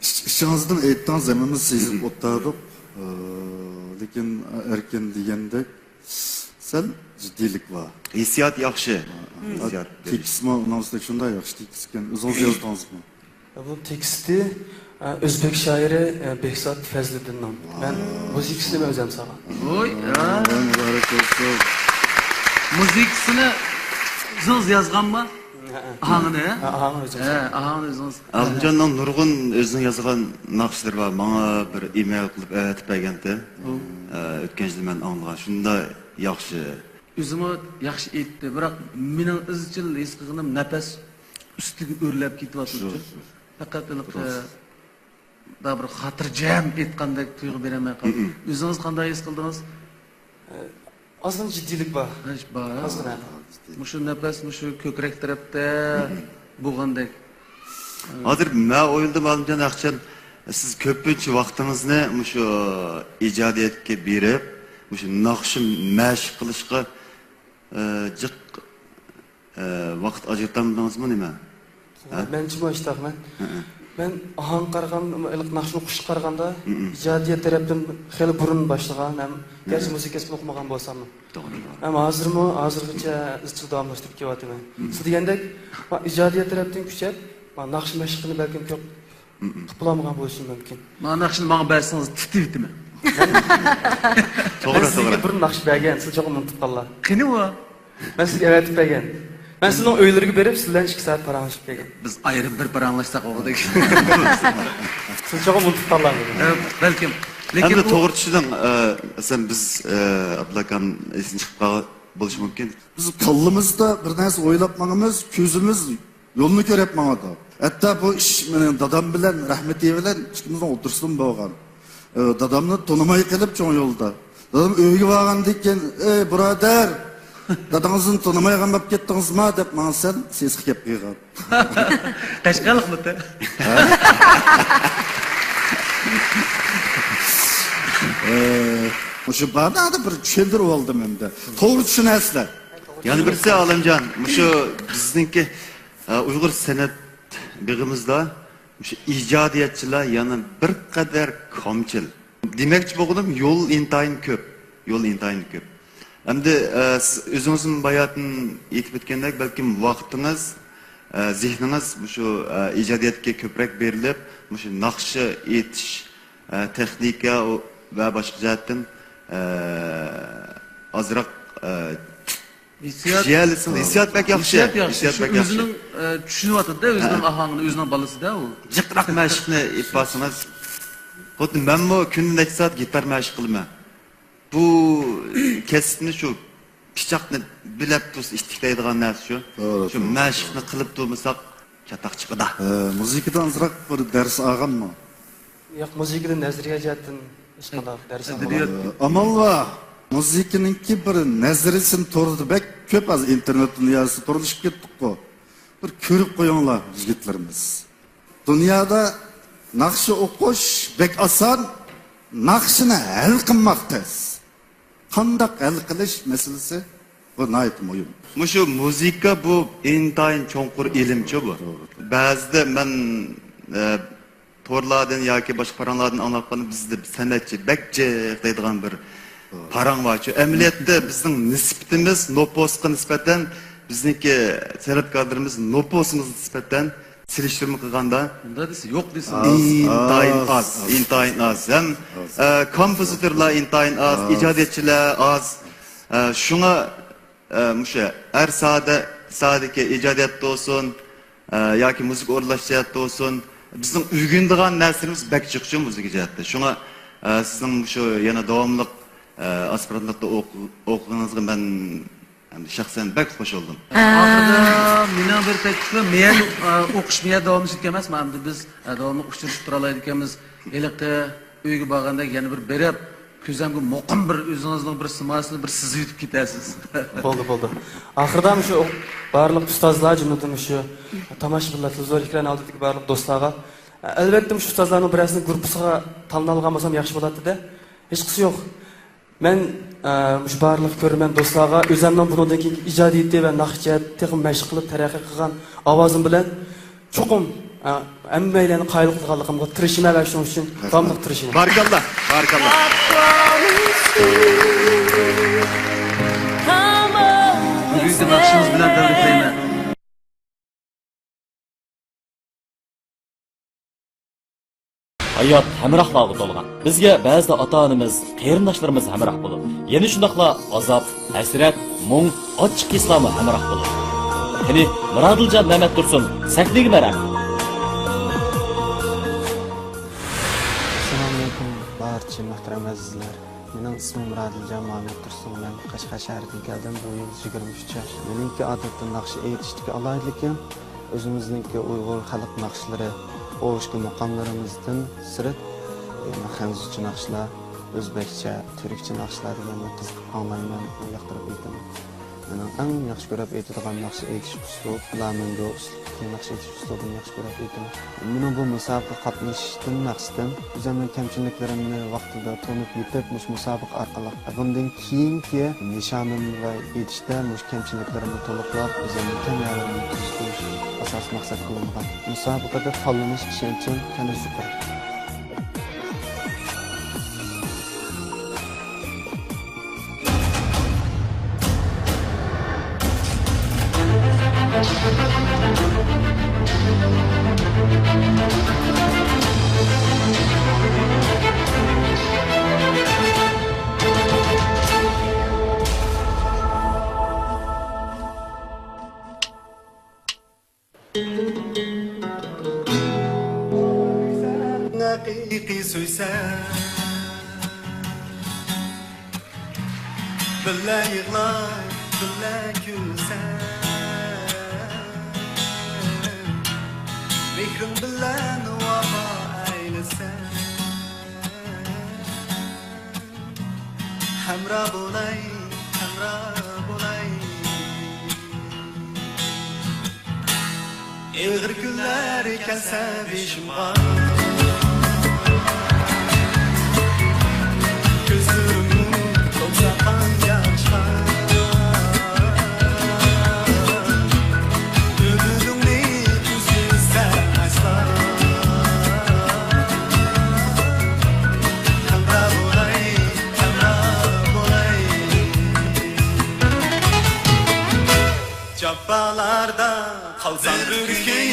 ئىچ-، ئىچىڭىزدىن ئېيتتىڭىز، ھەممىمىز سېزىپ ئولتۇردۇق. ئە، لېكىن ئەركىن دېگەندەك سەل جىددىيلىك بار. ھېسسىيات ياخشى. ھېسسىيات. تېكىستمۇ ئۇنىڭ ئۈستىگە شۇنداق ياخشى تېكىست ئىكەن. ئۆزىڭىز يازدىڭىزمۇ؟ بۇ تېكىستى، ئە، ئۆزبېك شائىرى، ئە، بېھزات فەزلىدىننىڭ. مەن مۇزىكىسىنى مەن ئۆزۈم سالغان. ۋوي، ھە. ۋوي، مۇبارەك بولسۇن. مۇزىكىسىنى ئۆزىڭىز يازغانمۇ؟ ھە، ھە. ئاھاڭىنى، ھە؟ ھە، ئاھاڭنى ئۆزۈم ھە، سالغان. ئاھاڭنى ئۆزىڭىز. ئالىمجاننىڭ نۇرغۇن ئۆزىنىڭ يازغان ناخشىلىرى بار. ماڭا بىر ئىمېيل قىلىپ ئەۋەتىپ بەرگەنتى. ئە، ئۆتكەن يىلى مەن ئاڭلىغان. شۇنداق ياخشى. ئۆزىمۇ ياخشى ئېيتتى، بىراق مېنىڭ ئىزچىل ھېس قىلغىنىم نەپەس ئۈستىگە ئۆرلەپ كېتىۋاتىدۇ. شۇ، شۇ. پەقەت ھېلىقى، شۇ. دا بىر خاتىرجەم ئېيتقاندەك تۇيغۇ بېرەلمەي قالدى. ئۆزىڭىز قانداق ھېس قىلدىڭىز؟ ئازغىنە جىددىيلىك بار. ھە، بار. ئازغىنە. مۇشۇ نەپەس، مۇشۇ كۆكرەك تەرەپتە بولغاندەك. ھازىر مەن ئويلىدىم، ئالىمجان ئەخچەن، سىز كۆپىنچە ۋاقتىڭىزنى مۇشۇ ئىجادىيەتكە بېرىپ، مۇشۇ ناخشا مەشىق قىلىشقا، ئە، جىق، ئە، ۋاقىت ئاجرىتالمىدىڭىزمۇ نېمە؟ ھە؟ مەنچىمۇ ئاشتاق مەن. ھە، ھە. مەن ئاھاڭغا قارىغان، ئىللىق ناخشىنى ئوقۇشقا قارىغاندا، ئىجادىيەت تەرەپتىن خېلى بۇرۇن باشلىغان ھەم گەرچە مۇزىكا كەسپىنى ئوقۇمىغان بولساممۇ. توغرا، توغرا. ھەم ھازىرمۇ، ھازىرغىچە ئىزچىل داۋاملاشتۇرۇپ كېلىۋاتىمەن. سىز دېگەندەك، مانا ئىجادىيەت تەرەپتىن كۈچەپ، مانا ناخشا مەشىقىنى بەلكىم كۆپ قىلىپ بولالمىغان بولۇشۇم مۇمكىن. مانا ناخشىنى ماڭا بەرسىڭىز تىتىۋېتىمەن. توغرا، مەن سىزگە توغرا. بىر ناخشا بەرگەن، سىز چوقۇم ئۇنتۇپ قاللا. قېنى ئۇ؟ مەن سىزگە ئەۋەتىپ بەرگەن. مەن سىزنىڭ ئۆيلىرىگە بېرىپ، سىز بىلەن ئىككى سائەت پاراڭلىشىپ كەلگەن. بىز ئايرىم بىر پاراڭلاشساق بولغۇدەك. سىز چوقۇم ئۇنتۇپ قالغان. ئە، بەلكىم. لېكىن ئەمدى بۇ توغرا چۈشىنىڭ، ئە، ئەسلەن بىز، ئە، ئابدۇللا ئاكام ئېسىدىن چىقىپ قالغان بولۇشى مۇمكىن. بىز كاللىمىزدا بىر نەرسە ئويلاپ ماڭىمىز، كۆزىمىز يولنى كۆرۈپ ماڭىدۇ. ھەتتا بۇ ئىش مېنىڭ دادام بىلەن، رەھمىتى بىلەن ئىككىمىزنىڭ ئوتتۇرىسىدىمۇ بولغان. ئى، دادامنى تونۇماي قېلىپ چوڭ يولدا. دادام ئۆيگە بارغاندىن كېيىن، «ئەي، بۇرادەر، دادىڭىزنى تونۇمايدىغان بولۇپ كەتتىڭىزما؟» دەپ ماڭا سەل سېسىق گەپ قىلغان. قەشقەرلىقمىتى؟ ھە؟ ئى، مۇشۇ باردا بىر چۈشەندۈرۈپ ئالدىم ئەمدى. توغرا چۈشىنەرسىلەر. يەنە بىرسى، ئالىمجان، مۇشۇ بىزنىڭكى، ئە، ئۇيغۇر سەنئەت بېغىمىزدا مۇشۇ ئىجادىيەتچىلەر يەنە بىر قەدەر كامچىل. دېمەكچى بولغىنىم، يول ئىنتايىن كۆپ. يول ئىنتايىن كۆپ. ئەمدى، ئە، سىز ئۆزىڭىزمۇ باياتىن ئېيتىپ ئۆتكەندەك، بەلكىم ۋاقتىڭىز، ئە، زېھنىڭىز مۇشۇ، ئە، ئىجادىيەتكە كۆپرەك بېرىلىپ، مۇشۇ ناخشا ئېيتىش، ئە، تېخنىكا ۋە باشقا جەھەتتىن، ئە، ئازراق، ئە، ھېسسىيات. كۈچىيەلىسىڭىز، ھېسسىيات بەك ياخشى. ھېسسىيات ياخشى. ھېسسىيات شۇ بەك ياخشى. ئۆزىنىڭ، ئە، چۈشىنىۋاتىدۇ-دە، ئۆزىنىڭ ھە. ئاھاڭىنى، ئۆزىنىڭ بالىسى-دە ئۇ. جىقراق مەشىقنى ئېلىپ بارسىڭىز. خۇددى مەنمۇ كۈندە نەچچە سائەت گىتار مەشىق قىلىمەن. بۇ كەسىپنى شۇ پىچاقنى بىلەپ تۇرسا ئىتتىك دەيدىغان نەرسە شۇ. توغرا، شۇ توغرا. مەشىقنى قىلىپ تۇرمىساق، چاتاق چىقىدۇ. ئە، مۇزىكىدىن ئازراق بىر دەرس ئالغانمۇ؟ ياق، مۇزىكىدىن نەزەرىيە جەھەتتىن ھېچقانداق دەرس ئالمىغان. ئە، ئامال بار. مۇزىكىنىڭكى بىر نەزەرىيىسىنى توردا بەك كۆپ، ھازىر ئىنتېرنېت دۇنياسى تورلىشىپ كەتتۇققۇ. بىر كۆرۈپ قويۇڭلار، يىگىتلىرىمىز. دۇنيادا ناخشا ئوقۇش بەك ئاسان، ناخشىنى ھەل قىلماق تەس. قانداق ھەل قىلىش مەسىلىسى، بۇ ناھايىتى مۇھىم. مۇشۇ مۇزىكا بۇ ئىنتايىن چوڭقۇر ئىلىمچۇ بۇ. توغرا. بەزىدە مەن، ئە، تورلاردىن ياكى باشقا پاراڭلاردىن ئاڭلاپ قالدىم، بىزدە سەنئەتچى بەك جىق دەيدىغان بىر توغرا. پاراڭ بارچۇ. ئەمەلىيەتتە بىزنىڭ نىسبىتىمىز نوپۇسقا نىسبەتەن، بىزنىڭكى سەنئەتكارلىرىمىز نوپۇسىمىزغا نىسبەتەن سېلىشتۇرما قىلغاندا، ئۇنداق دېسە، يوق دېسە، ئاز. ئىنتايىن ئاز. ئاز، ئاز. ئىنتايىن ئاز. ھەم، ئاز. ئە، كومپوزىتورلار ئىنتايىن ئاز، ئاز. ئىجادىيەتچىلەر ئاز. ئە، شۇڭا، ئە، مۇشۇ ھەر ساھەدە، ساھەدىكى ئىجادىيەتتە بولسۇن، ئە، ياكى مۇزىكا ئورۇنلاش جەھەتتە بولسۇن، بىزنىڭ ئۆگىنىدىغان نەرسىلىرىمىز بەك جىقچۇ مۇزىكا جەھەتتە. شۇڭا، ئە، سىزنىڭ مۇشۇ يەنە داۋاملىق، ئە، ئاسپىرانتلىقتا ئوق-، ئوقۇغىنىڭىزغا مەن ئەمدى شەخسەن بەك خۇش بولدۇم. ئاخىرىدا مېنىڭ بىر تەكلىپىم، مەن، ئە، ئوقۇش مەن داۋاملىشىدىكەن ئەمەسمۇ، ئەمدى بىز، ئە، داۋاملىق ئۇچرىشىپ تۇرالايدىكەنمىز. ھېلىقى ئۆيگە بارغاندەك يەنە بىر بېرىپ، كۆزەمگە مۇقىم بىر ئۆزىڭىزنىڭ بىر سىماسىنى بىر سىزىۋېتىپ كېتەرسىز. بولدى، بولدى. ئاخىرىدا مۇشۇ بارلىق ئۇستازلار، جۈملىدىن مۇشۇ تاماشىبىنلار، تېلېۋىزور ئېكران ئالدىدىكى بارلىق دوستلارغا، ئەلۋەتتە، مۇشۇ ئۇستازلارنىڭ بىرەرسىنىڭ گۇرۇپپىسىغا تاللىنالىغان بولسام ياخشى بولاتتى-دە. ھېچقىسى يوق. مەن، ئە، مۇشۇ بارلىق كۆرۈرمەن دوستلارغا ئۆزەمنىڭ بۇنىڭدىن كېيىنكى ئىجادىيىتى ۋە ناخشا جەھەتتە تېخىمۇ مەشىق قىلىپ تەرەققىي قىلغان ئاۋازىم بىلەن چوقۇم، ئە، ھەممەيلەننى قايىل قىلىدىغانلىقىمغا تىرىشىمەن ۋە شۇنىڭ ئۈچۈن داۋاملىق تىرىشىمەن. بارىكاللا، بارىكاللا. بۈگۈنكى ناخشىمىز بىلەن تەبرىكلەيمەن. ھايات ھەمراھلارغا تولغان. بىزگە بەزىدە ئاتا-ئانىمىز، قېرىنداشلىرىمىز ھەمراھ بولىدۇ. يەنە شۇنداقلا ئازاب، ھەسرەت، مۇڭ، ئاچچىق ھېسلارمۇ ھەمراھ بولىدۇ. قېنى، مىرادىلجان مەمەتتۇرسۇن سەھنىگە مەرھەمەت. ئەسسالامۇئەلەيكۇم، بارچە مۇھتەرەم ئەزىزلەر. مېنىڭ ئىسمىم مىرادىلجان مەمەتتۇرسۇن، مەن قەشقەر شەھىرىدىن كەلدىم، بۇ يىل يىگىرمە ئۈچ ياش. مېنىڭكى ئادەتتە ناخشا ئېيتىشتىكى ئالاھىدىلىكىم، ئۆزىمىزنىڭكى ئۇيغۇر خەلق ناخشىلىرى، ئوزۇكى مۇقاملىرىمىزدىن سىرت، يەنە خەنزۇچە ناخشىلار، ئۆزبەكچە، تۈركچە ناخشىلار دېگەننى قىزىقىپ ئاڭلايمەن، ياقتۇرۇپ ئېيتىمەن. مېنىڭ ئەڭ ياخشى كۆرۈپ ئېيتىدىغان ناخشا ئېيتىش ئۇسلۇب، فلامېنگو ئۇسلۇبىدىكى ناخشا ئېيتىش ئۇسلۇبىنى ياخشى كۆرۈپ ئېيتىمەن. مېنىڭ بۇ مۇسابىقىگە قاتنىشىشتىن مەقسىتىم، ئۆزۈمنىڭ كەمچىلىكلىرىمنى ۋاقتىدا تونۇپ يېتىپ، مۇشۇ مۇسابىقە ئارقىلىق بۇندىن كېيىنكى نىشانىمغا يېتىشتە مۇشۇ كەمچىلىكلىرىمنى تولۇقلاپ، ئۆزۈمنىڭ كەم يەرلىرىمنى تۈزىتىش ئاساسىي مەقسەت قىلىنغان. مۇسابىقىدە تاللىنىش ئىشەنچىم خېلى يۇقىرى. ھەقىقىي سۆيسەڭ، بىللە يىغلاپ، بىللە كۈلسەڭ، مېھرىڭ بىلەن ۋاپا ئەيلىسەڭ، ھەمراھ بولاي، ھەمراھ بولاي. ئېغىر كۈنلەر كەلسە بېشىمغا، كۆزلىرىممۇ تولسا قان ياشقا، ئۈمىدىڭنى ئۈزمىسە ئەسلا. ھەمراھ بولاي، ھەمراھ بولاي. جاپالاردا قالسام بىر كۈن،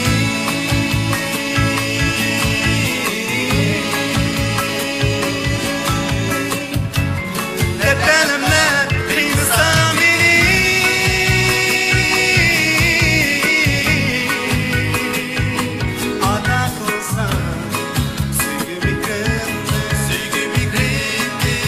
دەپ ئەلەملەپ قىينىسا مېنى، ئاتا قىلسا سۆيگۈ مېھرىمنى، سۆيگۈ مېھرىمنى.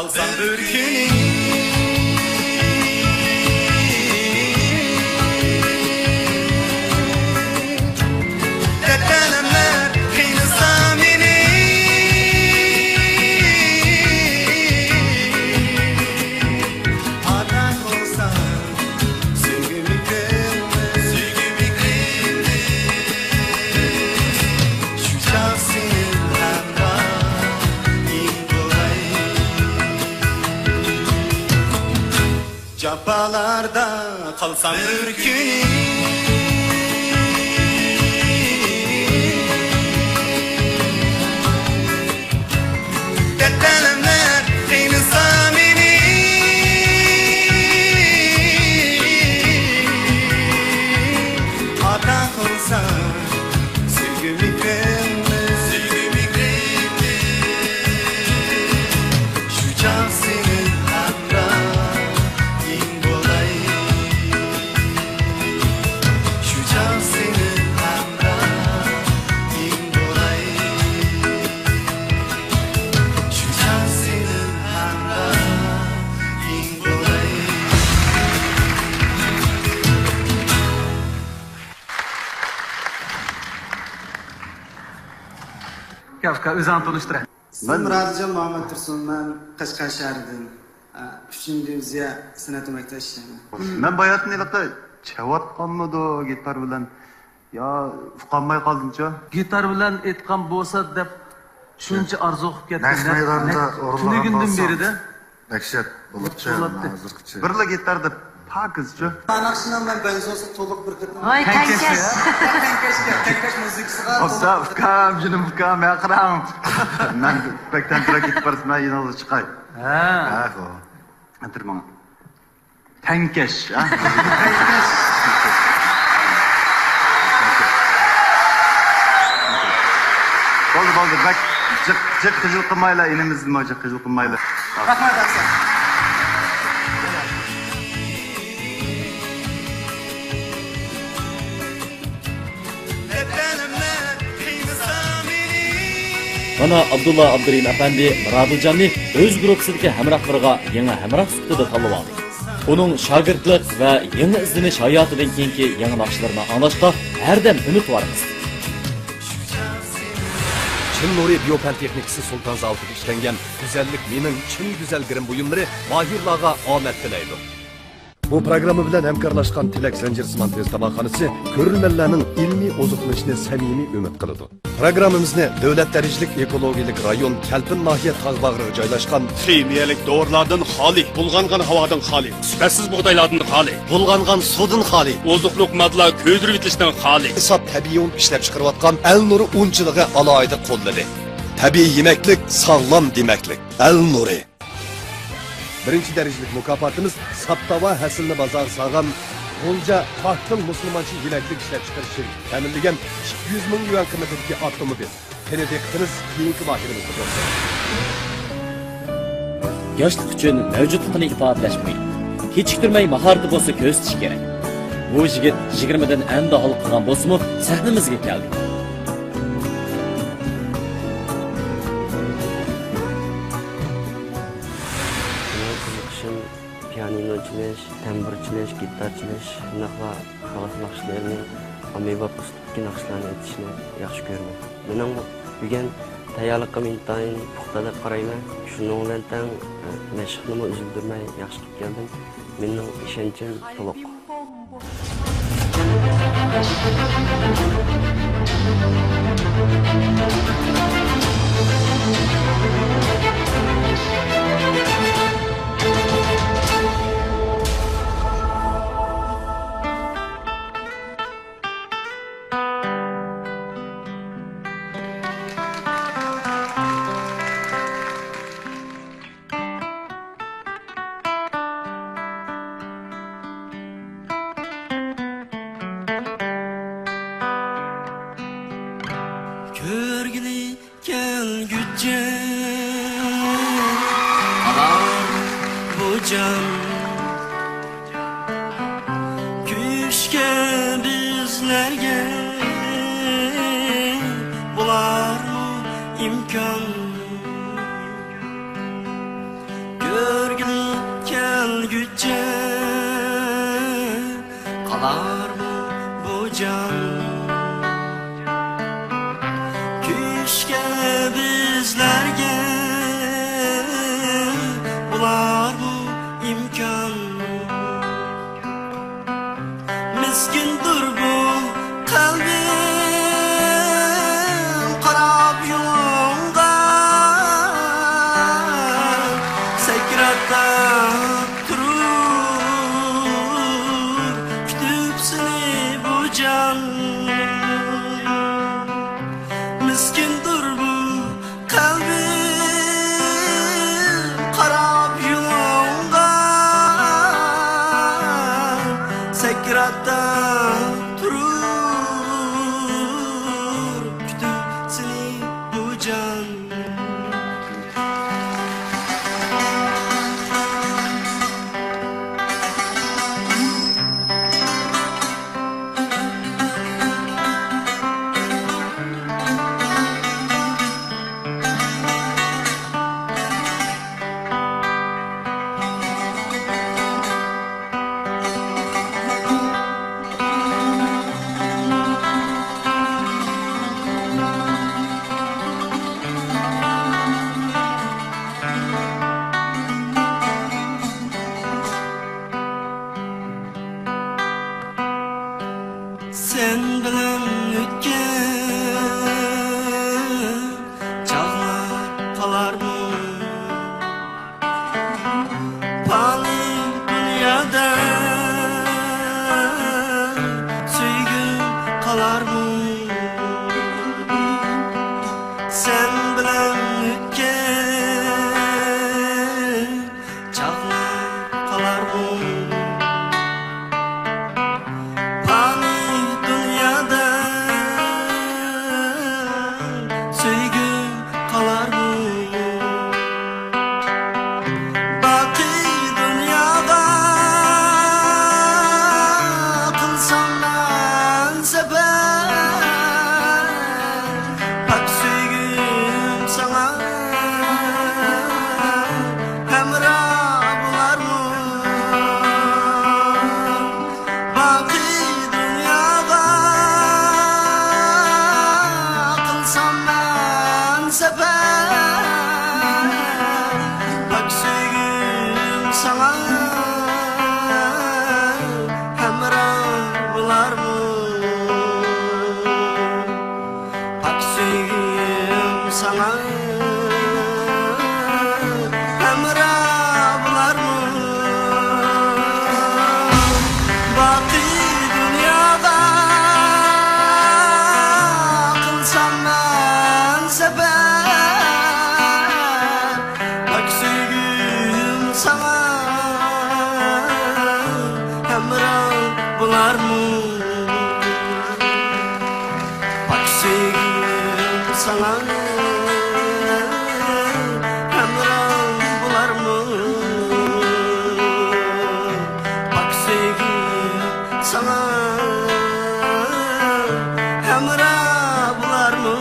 قالسام بىر كۈنى، دەردلەر قىينىسا مېنى، ئاتا قىلسا سۆيگۈمنى، سۆيگۈمنى، شۇ چاغ سېنىڭ ھەمراھىڭ بولاي. جاپالاردا قالسام بىر كۈنى، دەردلەر قىينىسا مېنى، ئاتا قىلسا سۆيگۈمنى، سۆيگۈمنى، شۇ چاغ سېنىڭ ھەمراھىڭ بولاي. شۇ چاغ سېنىڭ ھەمراھىڭ بولاي. شۇ چاغ سېنىڭ ھەمراھىڭ بولاي. ئۇكا، ئۇكا، ئۆزۈڭنى تونۇشتۇرە. ئىسمىم رادىجان مۇھەممەد تۇرسۇن، مەن قەشقەر شەھىرىدىن، ئە، ئۈچىنچى دىۋىزىيە سەنئەت مەكتەپتە ئىشلەيمەن. مەن باياتىن ھېلىقى چېۋاتقانمىدۇ گىتار بىلەن؟ يا، ئۇقالماي قالدىمچۇ؟ گىتار بىلەن ئېيتقان بولسا دەپ شۇنچە ئارزۇ قىلىپ كەتتىم. نەق مەيداندا ئورۇنلىغان تۈنۈگۈندىن بولسا بېرىدە. دەھشەت بولۇپتۇ بولاتتى. ھازىرغىچە. بىرلا گىتار دەپ پاكىزچۇ؟ ناخشىنىڭ مەن بەنزوسى تولۇق بىر قېتىم. ۋاي، تەڭكەش. تەڭكەش. تەڭكەش، تەڭكەش مۇزىكىسىغا ئوبزا، ئۇكام، جېنىم ئۇكام، مەن قاراڭ. مەن بەك تەمتىراق كېتىپ بارسا، مەن يېنىڭىزغا چىقاي. ھە. ھە، خو. ئەتىر ماڭا. تەڭكەش، ھە؟ بولدى، بولدى، بەك جىق، جىق خىجىل قىلمايلا، ئىنىمىزمۇ جىق خىجىل قىلمايلا. رەھمەت، ئەمىسە. مانا، ئابدۇللا ئابدۇرېھىم ئەپەندى رادىلجاننى ئۆز گۇرۇپپىسىدىكى ھەمراھلىرىغا يېڭى ھەمراھ سۈپىتىدە تاللىۋالدى. ئۇنىڭ شاگىرتلىق ۋە يېڭى ئىزدىنىش ھاياتىدىن كېيىنكى يېڭى ناخشىلىرىنى ئاڭلاشقا ھەردەم ئۈمىدۋارمىز. چىن نۇرى بىيو پەن تېخنىكىسى سۇلتان زاۋۇتىدا ئىشلەنگەن گۈزەللىك مېنىڭ چىن گۈزەل گىرىم بۇيۇملىرى ماھىرلارغا ئومەن تىلەيدۇ. بۇ پروگرامما بىلەن ھەمكارلاشقان تىلەك زەنجىرسىمان تېز تاماقخانىسى كۆرۈرمەنلەرنىڭ ئىلمىي ئوزۇقلىنىشىنى سەمىمىي ئۈمىد قىلىدۇ. پروگراممىمىزنى دۆلەت دەرىجىلىك ئېكولوگىيەلىك رايون كەلپىن ناھىيە تاغ باغرىغا جايلاشقان خىمىيەلىك دورىلاردىن خالىي، بۇلغانغان ھاۋادىن خالىي، سۈپەتسىز بۇغدايلاردىن خالىي، بۇلغانغان سۇدىن خالىي، ئوزۇقلۇق ماددىلار كۆيدۈرۈۋېتىلىشتىن خالىي، ساپ تەبىئىي ئۇن ئىشلەپچىقىرىۋاتقان ئەلنۇرى ئۇنچىلىقى ئالاھىدە قوللىدى. تەبىئىي يېمەكلىك، ساغلام دېمەكلىك. ئەلنۇرى. بىرىنچى دەرىجىلىك مۇكاپاتىمىز ساپ تاۋا ھەسىلىنى بازارغا سالغان غۇلجا پاكتىل مۇسۇلمانچە يېمەكلىك ئىشلەپچىقىرىش شىركىتى تەمىنلىگەن ئىككى يۈز مىڭ يۈەن قىممىتىدىكى ئاپتوموبىل. قېنى دىققىتىمىز كېيىنكى لايىھىمىزدە بولسۇن. ياشلىق ئۈچۈن مەۋجۇتلۇقىنى ئىپادىلەش مۇھىم. كېچىكتۈرمەي ماھارىتى بولسا كۆرسىتىش كېرەك. بۇ يىگىت يىگىرمىدىن ئەمدى ھالقىغان بولسىمۇ سەھنىمىزگە كەلدى. مېنىڭ قىزىقىشىم پىيانىنو چېلىش، تەمبۇر چېلىش، گىتار چېلىش، شۇنداقلا خەلق ناخشىلىرىنى، ئاممىباب ئۇسلۇبتىكى ناخشىلارنى ئېيتىشنى ياخشى كۆرىمەن. مېنىڭ بۈگۈن تەييارلىقىم ئىنتايىن پۇختا دەپ قارايمەن. شۇنىڭ بىلەن تەڭ، مەشىقنىمۇ ئۈزۈلدۈرمەي ياخشى قىلىپ كەلدىم. مېنىڭ ئىشەنچىم تولۇق. كۆرگىلى كەلگۈچە قالار بۇ جان، كۆيۈشكە بىزلەرگە بولارمۇ ئىمكان؟ بارمۇ بۇ جان؟ كۈچكە بىزلەرگە بولارمۇ ئىمكان؟ مىسكىندۇر بۇ قەلبىم قاراپ يولۇڭغا، سەكراتتا تۇرۇپ كۈتۈپ سېنى بۇ جان. مىسكىندۇر بۇ قەلبىم قاراپ يولۇڭغا، سەكراتتا تۇرۇپ كۈتۈپ سېنى بۇ جان. سەن بىلەن ئۆتكەن چاغلار قالارمۇ؟ پانىي دۇنيادا سۆيگۈم قالارمۇ؟ سەن بىلەن ئۆتكەن چاغلار قالارمۇ؟ پانىي دۇنيادا سۆيگۈم قالارمۇ؟ باقىي دۇنياغا قىلسام مەن سەپەر، پاك سۆيگۈم ساڭا ھەمراھ بولارمۇ؟ باقىي دۇنياغا قىلسام مەن سەپەر، پاك سۆيگۈم ساڭا ھەمراھ بولارمۇ؟ پاك سۆيگۈم ساڭا ھەمراھ بولارمۇ؟ باقىي دۇنياغا قىلسام مەن سەپەر، پاك سۆيگۈم ساڭا ھەمراھ بولارمۇ؟ پاك سۆيگۈم ساڭا ھەمراھ بولارمۇ؟ پاك سۆيگۈم ساڭا ھەمراھ بولارمۇ؟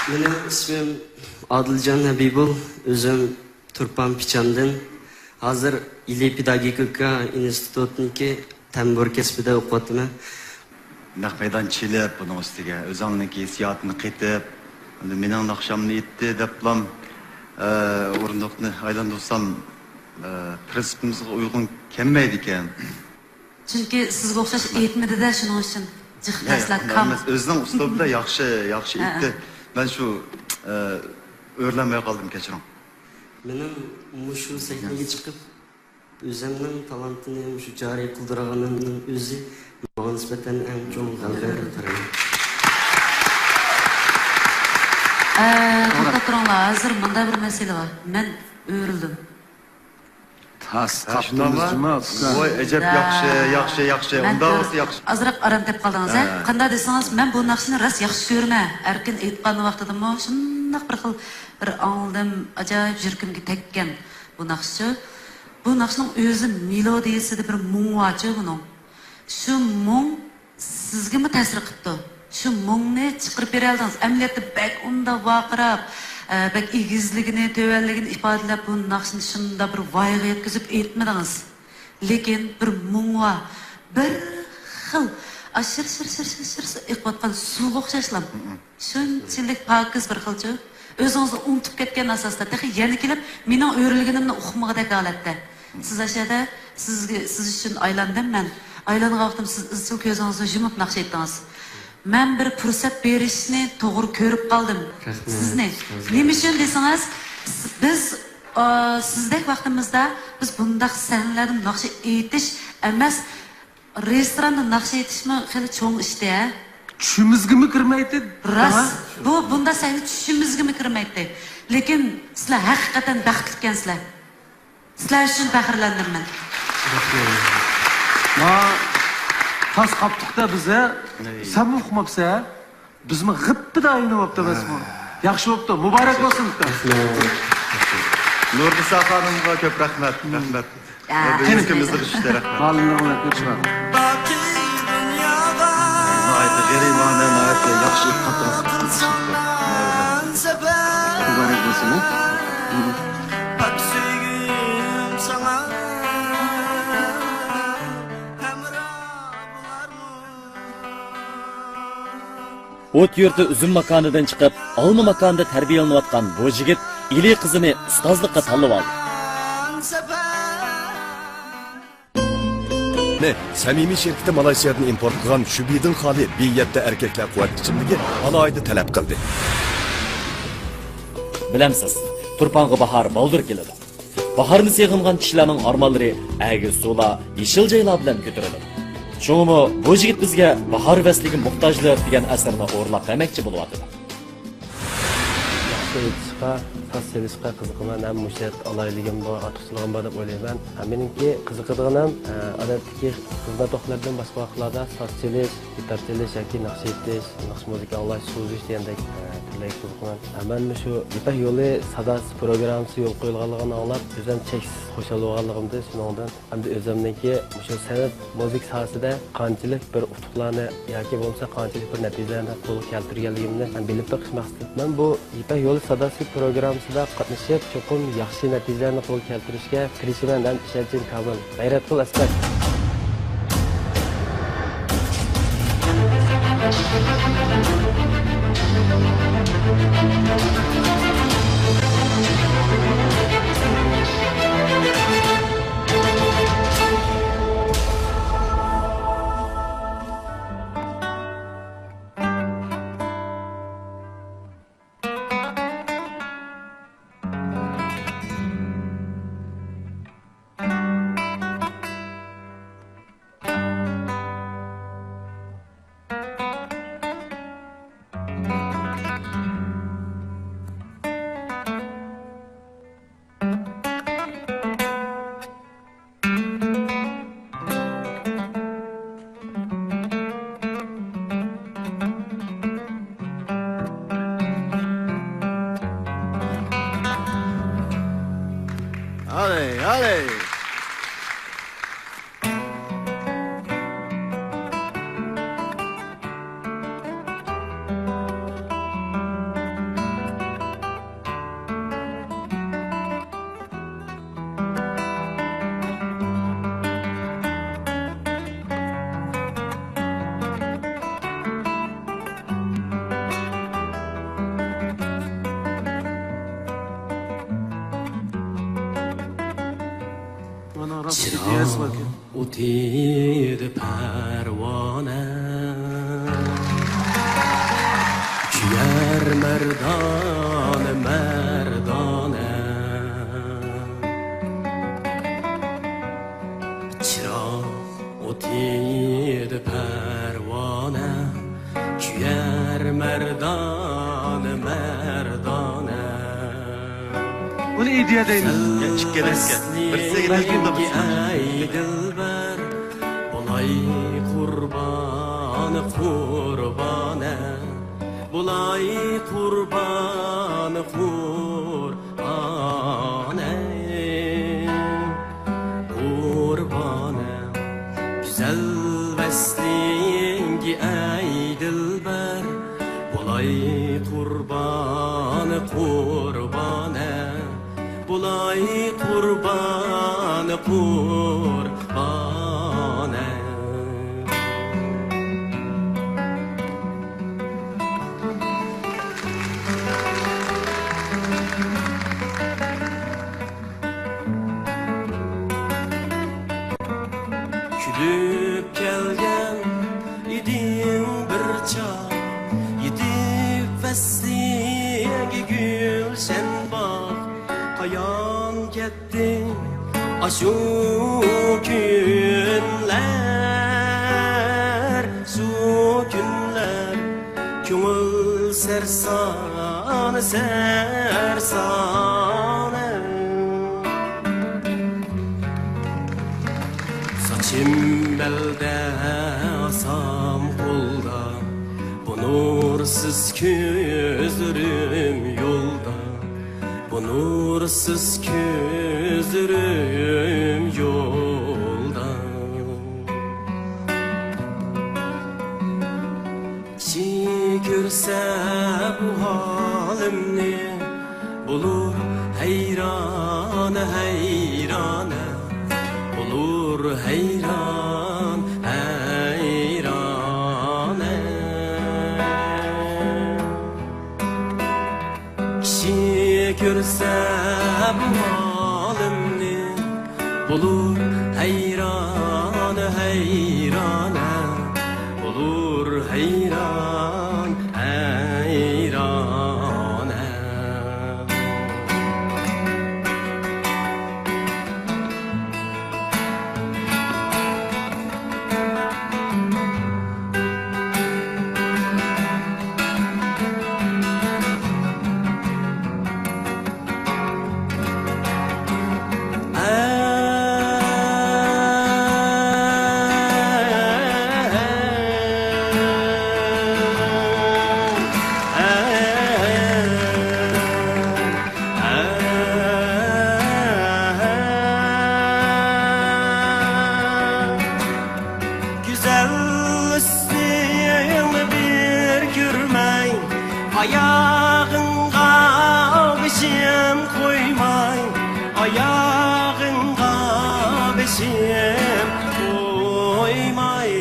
مېنىڭ ئىسمىم ئادىلجان ھەبىبۇل، ئۆزۈم تۇرپان پىچاندىن. ھازىر ئىلى پېداگوگىكا ئىنستىتۇتىنىڭكى تەمبۇر كەسپىدە ئوقۇۋاتىمەن. نەق مەيدان چېلىپ، بۇنىڭ ئۈستىگە ئۆزۈڭنىڭكى ھېسسىياتىنى قېتىپ، ئەمدى مېنىڭ ناخشامنى ئېيتتى دەپلام، ئە، ئورۇندۇقنى ئايلاندۇرسام، ئە، پىرىنسىپىمىزغا ئۇيغۇن كەلمەيدىكەن. چۈنكى سىزگە ئوخشاش ئېيتمىدى-دە، شۇنىڭ ئۈچۈن جىق يا، يا، تەسلا ئۇنداق كام. ئەمەس. ئۆزىنىڭ ئۇسلۇبىدا ياخشى، ياخشى ھە، ئېيتتى. ھە. مەن شۇ، ئە، ئۆرلەلمەي قالدىم، كەچۈرۈڭ. مېنىڭ مۇشۇ سەھنىگە چىقىپ، ئۆزۈمنىڭ تالانتىنى مۇشۇ جارى قىلدۇرغىنىمنىڭ ئۆزى ماڭا نىسبەتەن ئەڭ چوڭ غەلىبە دەپ قارايمەن. ئە، توختاپ تۇرۇڭلار، ھازىر مۇنداق بىر مەسىلە بار. مەن ئۆرۈلدۈم. تاس ھە، تاپتىڭىز شۇنداقمۇ؟ جۇما، ئۇكا. ۋاي، ئەجەب ياخشى، ياخشى، ياخشى. مەن ئۇنداق بولسا ياخشى. ئازراق ئارام تېپىپ قالدىڭىز، ھە؟ ھە. قانداق دېسىڭىز، مەن بۇ ناخشىنى راست ياخشى كۆرىمەن. ئەركىن ئېيتقان ۋاقتىدىمۇ شۇنداق بىر خىل بىر ئاڭلىدىم، ئاجايىپ يۈرىكىمگە تەگكەن بۇ ناخشىچۇ. بۇ ناخشىنىڭ ئۆزى مېلودىيىسىدا بىر مۇڭ بارچۇ بۇنىڭ. شۇ مۇڭ سىزگىمۇ تەسىر قىپتۇ؟ شۇ مۇڭنى چىقىرىپ بېرەلىدىڭىز. ئەمەلىيەتتە بەك ئۇنداق ۋارقىراپ، ئە، بەك ئېگىزلىكىنى، تۆۋەنلىكىنى ئېپادىلەپ، بۇ ناخشىنى شۇنداق بىر ۋايغا يەتكۈزۈپ ئېيتمىدىڭىز. لېكىن بىر مۇڭ بار، بىر خىل، ئا، شىر، شىر، شىر، شىر، شىر ئېقىۋاتقان سۇغا ئوخشاشلا. شۇنچىلىك پاكىز بىر خىلچۇ. ئۆزىڭىزنى ئۇنتۇپ كەتكەن ئاساستا، تېخى يەنە كېلىپ مېنىڭ ئۆرۈلگىنىمنى ئۇقمىغۇدەك ھالەتتە. سىز ئاشۇ يەردە، سىزگە، سىز ئۈچۈن ئايلاندىم مەن. ئايلانغان ۋاقتىم سىز ئىزچىل كۆزىڭىزنى يۇمۇپ ناخشا ئېيتتىڭىز. مەن بىر پۇرسەت بېرىشنى توغرا كۆرۈپ قالدىم. رەھمەت. سىزنى. سىزگە. نېمە ئۈچۈن دېسىڭىز، بىز، ئا، سىزدەك ۋاقتىمىزدا بىز بۇنداق سەھنىلەردە ناخشا ئېيتىش ئەمەس، رېستوراندا ناخشا ئېيتىشمۇ خېلى چوڭ ئىشتى، ھە؟ چۈشىمىزگىمۇ كىرمەيتتى. راست. ھە؟ بۇ، بۇنداق سەھنە چۈشىمىزگىمۇ كىرمەيتتى. لېكىن سىلەر ھەقىقەتەن بەختلىككەنسىلەر. سىلەر ئۈچۈن پەخىرلەندىم مەن. ما، تاس قاپتۇق-دە بىز، ھە؟ ئەي. سەنمۇ ئۇقماپسەن، ھە؟ بىزمۇ غىپپىدە ئايلىنىپ بوپتۇ ئەمەسمۇ؟ ياخشى بوپتۇ، مۇبارەك بولسۇن. نۇرنىسا خانىمغا كۆپ رەھمەت، رەھمەت. يا. بۈگۈنكى مىزىق ئۈچۈن رەھمەت. مالىملار بىلەن كۆرۈشمەك. ناھايىتى غەرىبانە، ناھايىتى ياخشى ئېيتقان. مۇبارەك بولسۇن. ئوت يۇرتى ئۈزۈم ماكانىدىن چىقىپ، ئالما ماكانىدا تەربىيەلىنىۋاتقان بۇ يىگىت ئىلى قىزىنى ئۇستازلىققا تاللىۋالدى. نى سەمىمىي شىركىتى مالايسىيادىن ئىمپورت قىلغان شۈبھىدىن خالىي بى يەتتە ئەركەكلەر قۇۋۋەت ئىچىملىكى ئالاھىدە تەلەپ قىلدى. بىلەمسىز، تۇرپانغا باھار بالدۇر كېلىدۇ. باھارنى سېغىنغان كىشىلەرنىڭ ئارمانلىرى ئەگىز سۇلار، يېشىل جايلار بىلەن كۆتۈرۈلىدۇ. شۇڭىمۇ بۇ يىگىت بىزگە باھار ۋەسلىگە موھتاجلىق دېگەن ئەسىرنى ئورلاپ بەرمەكچى بولۇۋاتىدۇ. ياخشى ئېيتىشقا، ساز چېلىشقا قىزىقىمەن ھەم مۇشۇ يەردە ئالاھىدىلىكىم بار، ئارتۇقچىلىقىم بار دەپ ئويلايمەن. ھە، مېنىڭكى قىزىقىدىغىنىم، ئە، ئادەتتىكى خىزمەت ۋاقىتلىرىدىن باشقا ۋاقىتلاردا ساز چېلىش، گىتار چېلىش ياكى ناخشا ئېيتىش، ناخشا مۇزىكا ئاڭلاش، سۇ ئۈزۈش دېگەندەك، ئە، تۈرلەرگە قىزىقىمەن. ھە، مەن مۇشۇ يىپەك يولى ساداسى پروگراممىسى يولغا قويۇلغانلىقىنى ئاڭلاپ، ئۆزۈم چەكسىز خۇشال بولغانلىقىمدىن، شۇنىڭدىن ھەمدە ئۆزۈمنىڭكى مۇشۇ سەنئەت، مۇزىكا ساھەسىدە قانچىلىك بىر ئۇتۇقلارنى ياكى بولمىسا قانچىلىك بىر نەتىجىلەرنى قولغا كەلتۈرگەنلىكىمنى ھەم بىلىپ بېقىش مەقسىتىدە، مەن بۇ يىپەك يولى ساداسى پروگراممىسىدا قاتنىشىپ، چوقۇم ياخشى نەتىجىلەرنى قولغا كەلتۈرۈشكە تىرىشىمەن ھەم ئىشەنچىم كامىل. غەيرەت قىل، ئەسقەت! ئالەي، ئالەي! ئوتىدا پەرۋانە، كۆيەر مەردانە، مەردانە. چىراغ ئوتىدا پەرۋانە، كۆيەر مەردانە، مەردانە. بۇنى ئىدىيە دەيمىز. يا، ئىككى رەتكە. بىرسىگە بەلكىم ئەي دىلبەر، بولاي قۇربان، قۇربانە، بولاي قۇربان، قۇربانە، قۇربانە، گۈزەل ۋەسلىڭگە ئەي دىلبەر. قۇربانە، بولاي قۇربان، قۇربانە. كۈلۈپ كەلگەن ئىدىڭ بىر چاغ، يېتىپ ۋەسلىڭگە گۈلشەن باغ. قايان كەتتىڭ ئاشۇ كۈنلەر، شۇ كۈنلەر؟ كۆڭۈل سەرسان، سەرسان. ساچىم بەلدە، ئاسام قولدا، بۇ نۇرسىز كۆزلىرىم يولدا، بۇ نۇرسىز كۆزلىرىم يولدا. كىشى كۆرسە بۇ ھالىمنى، بولۇر ھەيران، ھەيران، بولۇر ھەيران، ھەيران. كىشى كۆرسە بۇ ھالىمنى، بولۇر ھەيران، ھەيران، بولۇر ھەيران، ھەيران. گۈزەل ئۈستۈڭنى بىر كۆرمەي، ئاياغىڭغا بېشىم قويماي، ئاياغىڭغا بېشىم قويماي.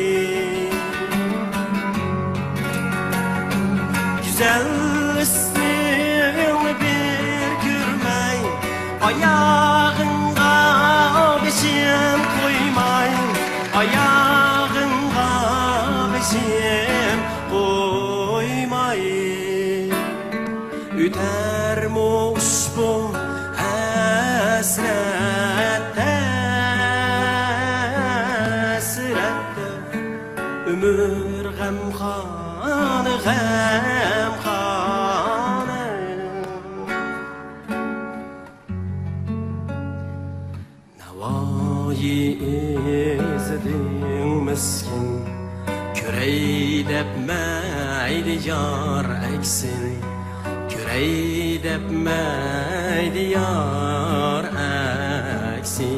گۈزەل ئۈستۈڭنى بىر كۆرمەي، ئاياغىڭغا بېشىم قويماي، ئاياغىڭغا بېشىم قويماي. ئۆتەرمۇ ئۇشبۇ ھەسرەتتە، ھەسرەتتە، ئۆمۈر غەمخانا، غەمخانا. ناۋايى ئىزىدىن مىسكىن، كۆرەي دەپ مەيدە يار ئەكسىنى، كۆرەي دەپ مەيدە يار ئەكسىنى.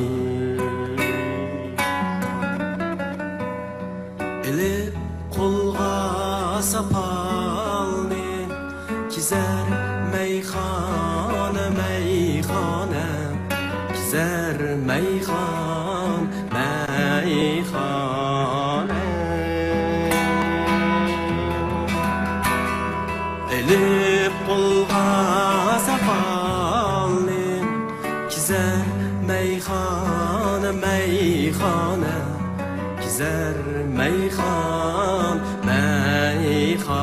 ئېلىپ قولغا ساپالنى، كېزەر مەيخانا، مەيخانا، كېزەر مەيخانا، مەيخانا. ئېلىپ قولغا ساپالنى، كېزەر مەيخانا، مەيخانا، كېزەر مەيخانا، مەيخانا.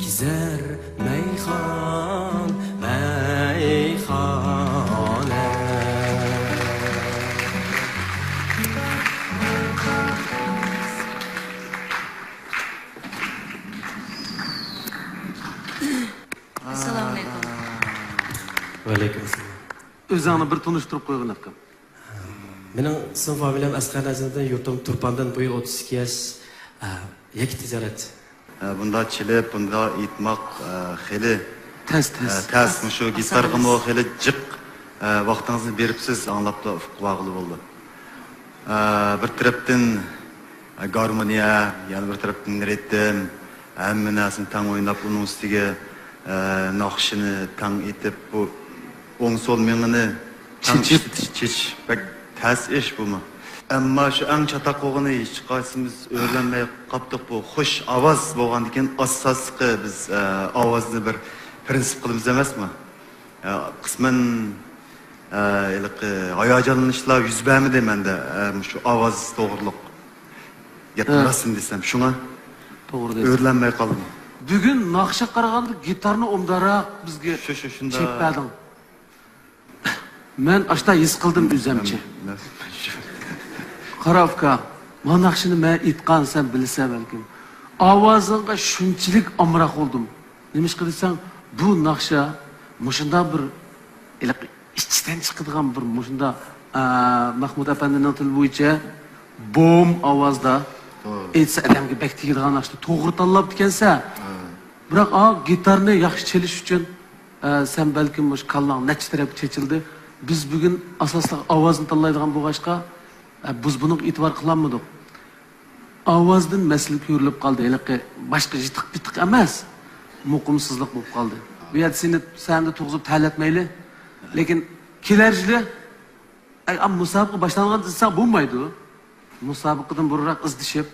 كېزەر مەيخانا، مەيخانا. ئەسسالامۇئەلەيكۇم. ۋەئەلەيكۇم ئەسسالام. ئۆزۈڭنى بىر تونۇشتۇرۇپ قويغىن، ئاكام. مېنىڭ ئىسمىم، فامىلىيەم ئەسقەر نەزىرىدىن، يۇرتۇم تۇرپاندىن، بويى ئوتتۇز ئىككى ياش، ئە، يەككە تىجارەتچى. ئە، بۇنداق چېلىپ، بۇنداق ئېيتماق، ئە، خېلى، تەس، تەس، ئە، تەس. تەس. مۇشۇ گىتارغىمۇ خېلى جىق، ئە، ۋاقتىڭىزنى بېرىپسىز، ئاڭلاپلا ئۇقۇپ قالغىلى بولىدۇ. ئە، بىر تەرەپتىن گارمونىيە، يەنە بىر تەرەپتىن رىتىم، ھەممە نەرسىنى تەڭ ئويناپ، ئۇنىڭ ئۈستىگە، ئە، ناخشىنى تەڭ ئېيتىپ، بۇ ئوڭ سول مېڭىنى تەڭ چېچىپ. ئىشلىتىش، چېچىش بەك تەس ئىش بۇمۇ. ئەمما شۇ ئەڭ چاتاق بولغىنى، ھېچقايسىمىز ئۆرلەنمەي قاپتۇق. بۇ خۇش ئاۋاز بولغاندىكىن، ئاساسلىقى بىز، ئە، ئاۋازنى بىر پىرىنسىپ قىلىمىز ئەمەسمۇ؟ ئە، قىسمەن، ئە، ھېلىقى ھاياجانلىنىشلار يۈز بەرمىدى مەندە، ئە، مۇشۇ ئاۋاز توغرىلىق گەپنى ھە. راستىنى دېسەم، شۇڭا توغرا دەيسىز. ئۆرلەنمەي قالدىم. بۈگۈن ناخشا قارىغاندا گىتارنى ئوبدانراق بىزگە شۇ، شۇ، شۇنداق. چېلىپ بەردىڭ. مەن ئاشتا ھېس قىلدىم ئۆزەمچە. مەن، مەن، قارا ئۇكا، ما ناخشىنى مەن ئېيتقان، سەن بىلىسەن بەلكىم. ئاۋازىڭغا شۇنچىلىك ئامراق بولدۇم. نېمىشقا دېسەڭ، بۇ ناخشا مۇشۇنداق بىر ھېلىقى ئىچىدىن چىقىدىغان بىر مۇشۇنداق، ئە، مەھمۇد ئەپەندىنىڭ تىلى بويىچە بوم ئاۋازدا توغرا. ئېيتسا ئادەمگە بەك تېگىدىغان ناخشا. توغرا تاللاپتىكەنسەن. ھە. بىراق، ئا، گىتارنى ياخشى چېلىش ئۈچۈن، ئە، سەن بەلكىم مۇشۇ كاللاڭ نەچچە تەرەپكە چېچىلدى. بىز بۈگۈن ئاساسلىق ئاۋازنى تاللايدىغان بولغاچقا، ئە، بىز بۇنىڭغا ئېتىبار قىلالمىدۇق. ئاۋازدىن مەسىلە كۆرۈلۈپ قالدى. ھېلىقى باشقا يىتىق-پىتىق ئەمەس، مۇقىمسىزلىق بولۇپ قالدى. بۇ يەردە سېنى سەھنىدە تۇرغۇزۇپ تەلەتمەيلى. لېكىن كېلەر يىلى، ئەي، ئا، مۇسابىقە باشلانغان دېسەڭ بولمايدۇ. مۇسابىقىدىن بۇرۇنراق ئىزدىشىپ،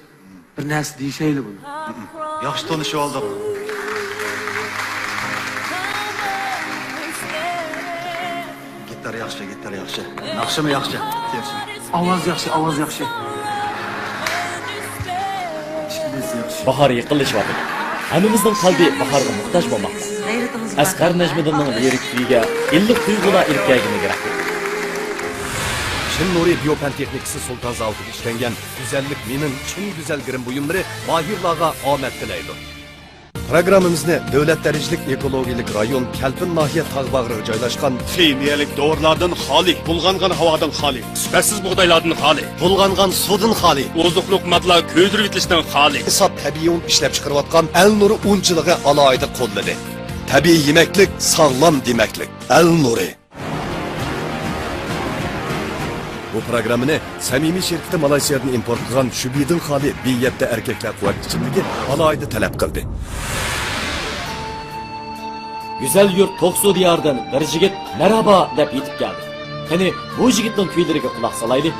بىر نەرسە دېيىشەيلى بۇنى. ياخشى تونۇشۇۋالدۇق. گىتار ياخشى، گىتار ياخشى. ناخشىمۇ ياخشى. ياخشى. ئاۋاز ياخشى، ئاۋاز ياخشى. ئىككىلىسى ياخشى. باھار يېقىنلىشىۋاتىدۇ. ھەممىمىزنىڭ قەلبى باھارغا موھتاج بولماقتا. ئەسقەر نەجمىدىننىڭ لىرىك كۈيىگە ئىللىق تۇيغۇلار ئېلىپ كەلگىنى كېرەك. شىن نۇرى بىيو پەن تېخنىكىسى سۇلتان زاۋۇتىدا ئىشلەنگەن گۈزەللىك مېنىڭ چىن گۈزەل گىرىم بۇيۇملىرى ماھىرلارغا ئامەت تىلەيدۇ. پروگراممىمىزنى دۆلەت دەرىجىلىك ئېكولوگىيەلىك رايون كەلپىن ناھىيە تاغ باغرىغا جايلاشقان خىمىيەلىك دورىلاردىن خالىي، بۇلغانغان ھاۋادىن خالىي، سۈپەتسىز بۇغدايلاردىن خالىي، بۇلغانغان سۇدىن خالىي، ئوزۇقلۇق ماددىلار كۆيدۈرۈۋېتىلىشتىن خالىي، ساپ تەبىئىي ئۇن ئىشلەپچىقىرىۋاتقان ئەلنۇر ئۇنچىلىقى ئالاھىدە قوللىدى. تەبىئىي يېمەكلىك، ساغلام دېمەكلىك. ئەلنۇرى. بۇ پروگراممىنى سەمىمىي شىركىتى مالايسىيادىن ئىمپورت قىلغان شۈبھىدىن خالىي بى يەتتە ئەركەكلەر قۇۋۋەت ئىچىملىكى ئالاھىدە تەلەپ قىلدى. گۈزەل يۇرت توقسۇ دىيارىدىن بىر يىگىت مەرھابا دەپ يېتىپ كەلدى. قېنى، بۇ يىگىتنىڭ كۈيلىرىگە قۇلاق سالايلى.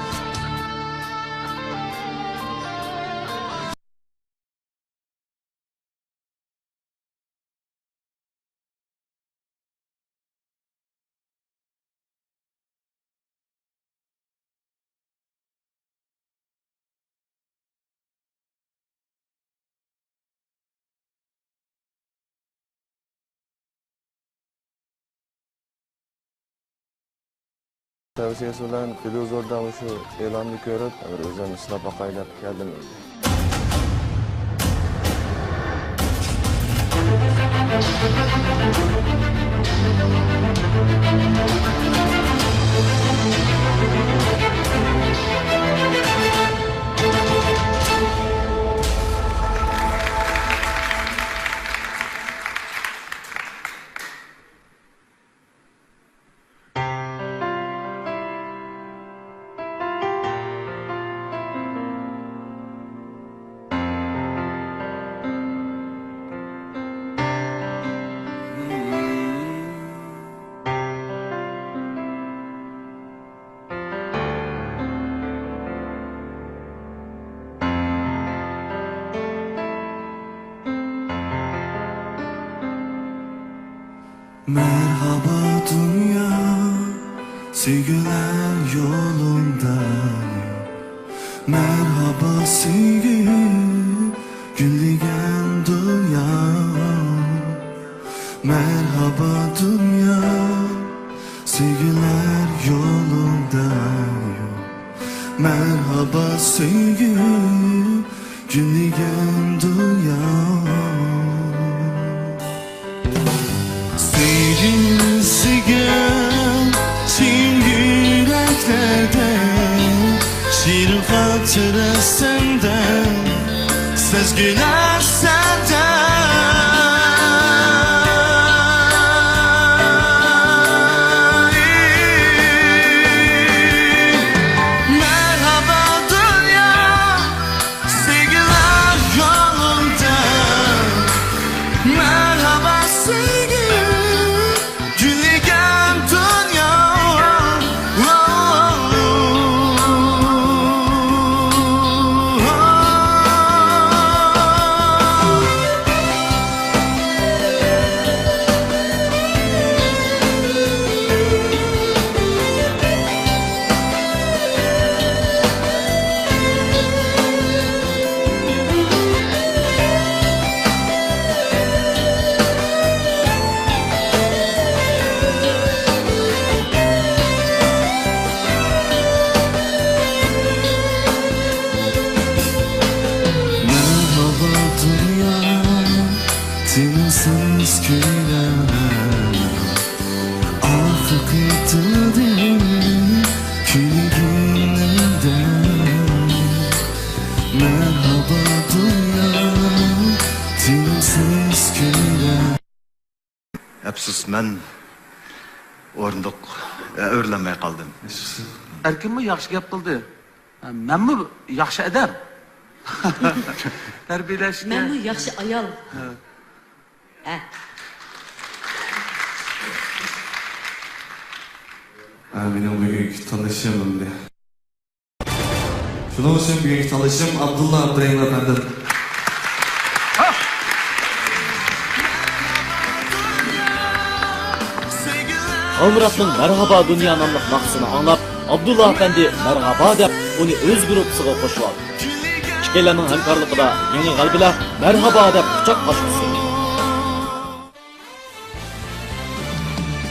تەۋسىيەسى بىلەن تېلېۋىزوردا مۇشۇ ئېلاننى كۆرۈپ، بىر ئۆزۈمنى سىناپ باقاي دەپ كەلدىم. مەرھابا دۇنيا، سۆيگۈلەر يولۇڭدا. مەرھابا سۆيگۈ، گۈللىگەن دۇنيا. مەرھابا دۇنيا، سۆيگۈلەر يولۇڭدا. مەرھابا سۆيگۈ، گۈللىگەن دۇنيا. سۆيگۈ سۆيگۈ، چىن يۈرەكلەردە، شېرىن خاتىرە سەندە، سەزگۈلەر سەندە. مەرھابا دۇنيا، مەن ئورۇندۇق ئۆرلەنمەي قالدىم. ئەركىنمۇ ياخشى گەپ قىلدى. مەنمۇ ياخشى ئادەم. تەربىيەلەشكە. مەنمۇ ياخشى ئايال. ھە. ھە. ھە، مېنىڭ بۈگۈنكى تونۇشۇم ئەمدى. شۇنىڭ ئۈچۈن بۈگۈنكى تاللىشىم ئابدۇللا ئابدۇرېھىم ئەپەندىم. خالمۇراتنىڭ مەرھابا دۇنيا ناملىق ناخشىسىنى ئاڭلاپ، ئابدۇللا ئەپەندى مەرھابا دەپ، ئۇنى ئۆز گۇرۇپپىسىغا قوشۇۋالدى. ئىككىيلەننىڭ ھەمكارلىقىدا يېڭى غەلىبىلەر مەرھابا دەپ قۇچاق ئاچقۇسى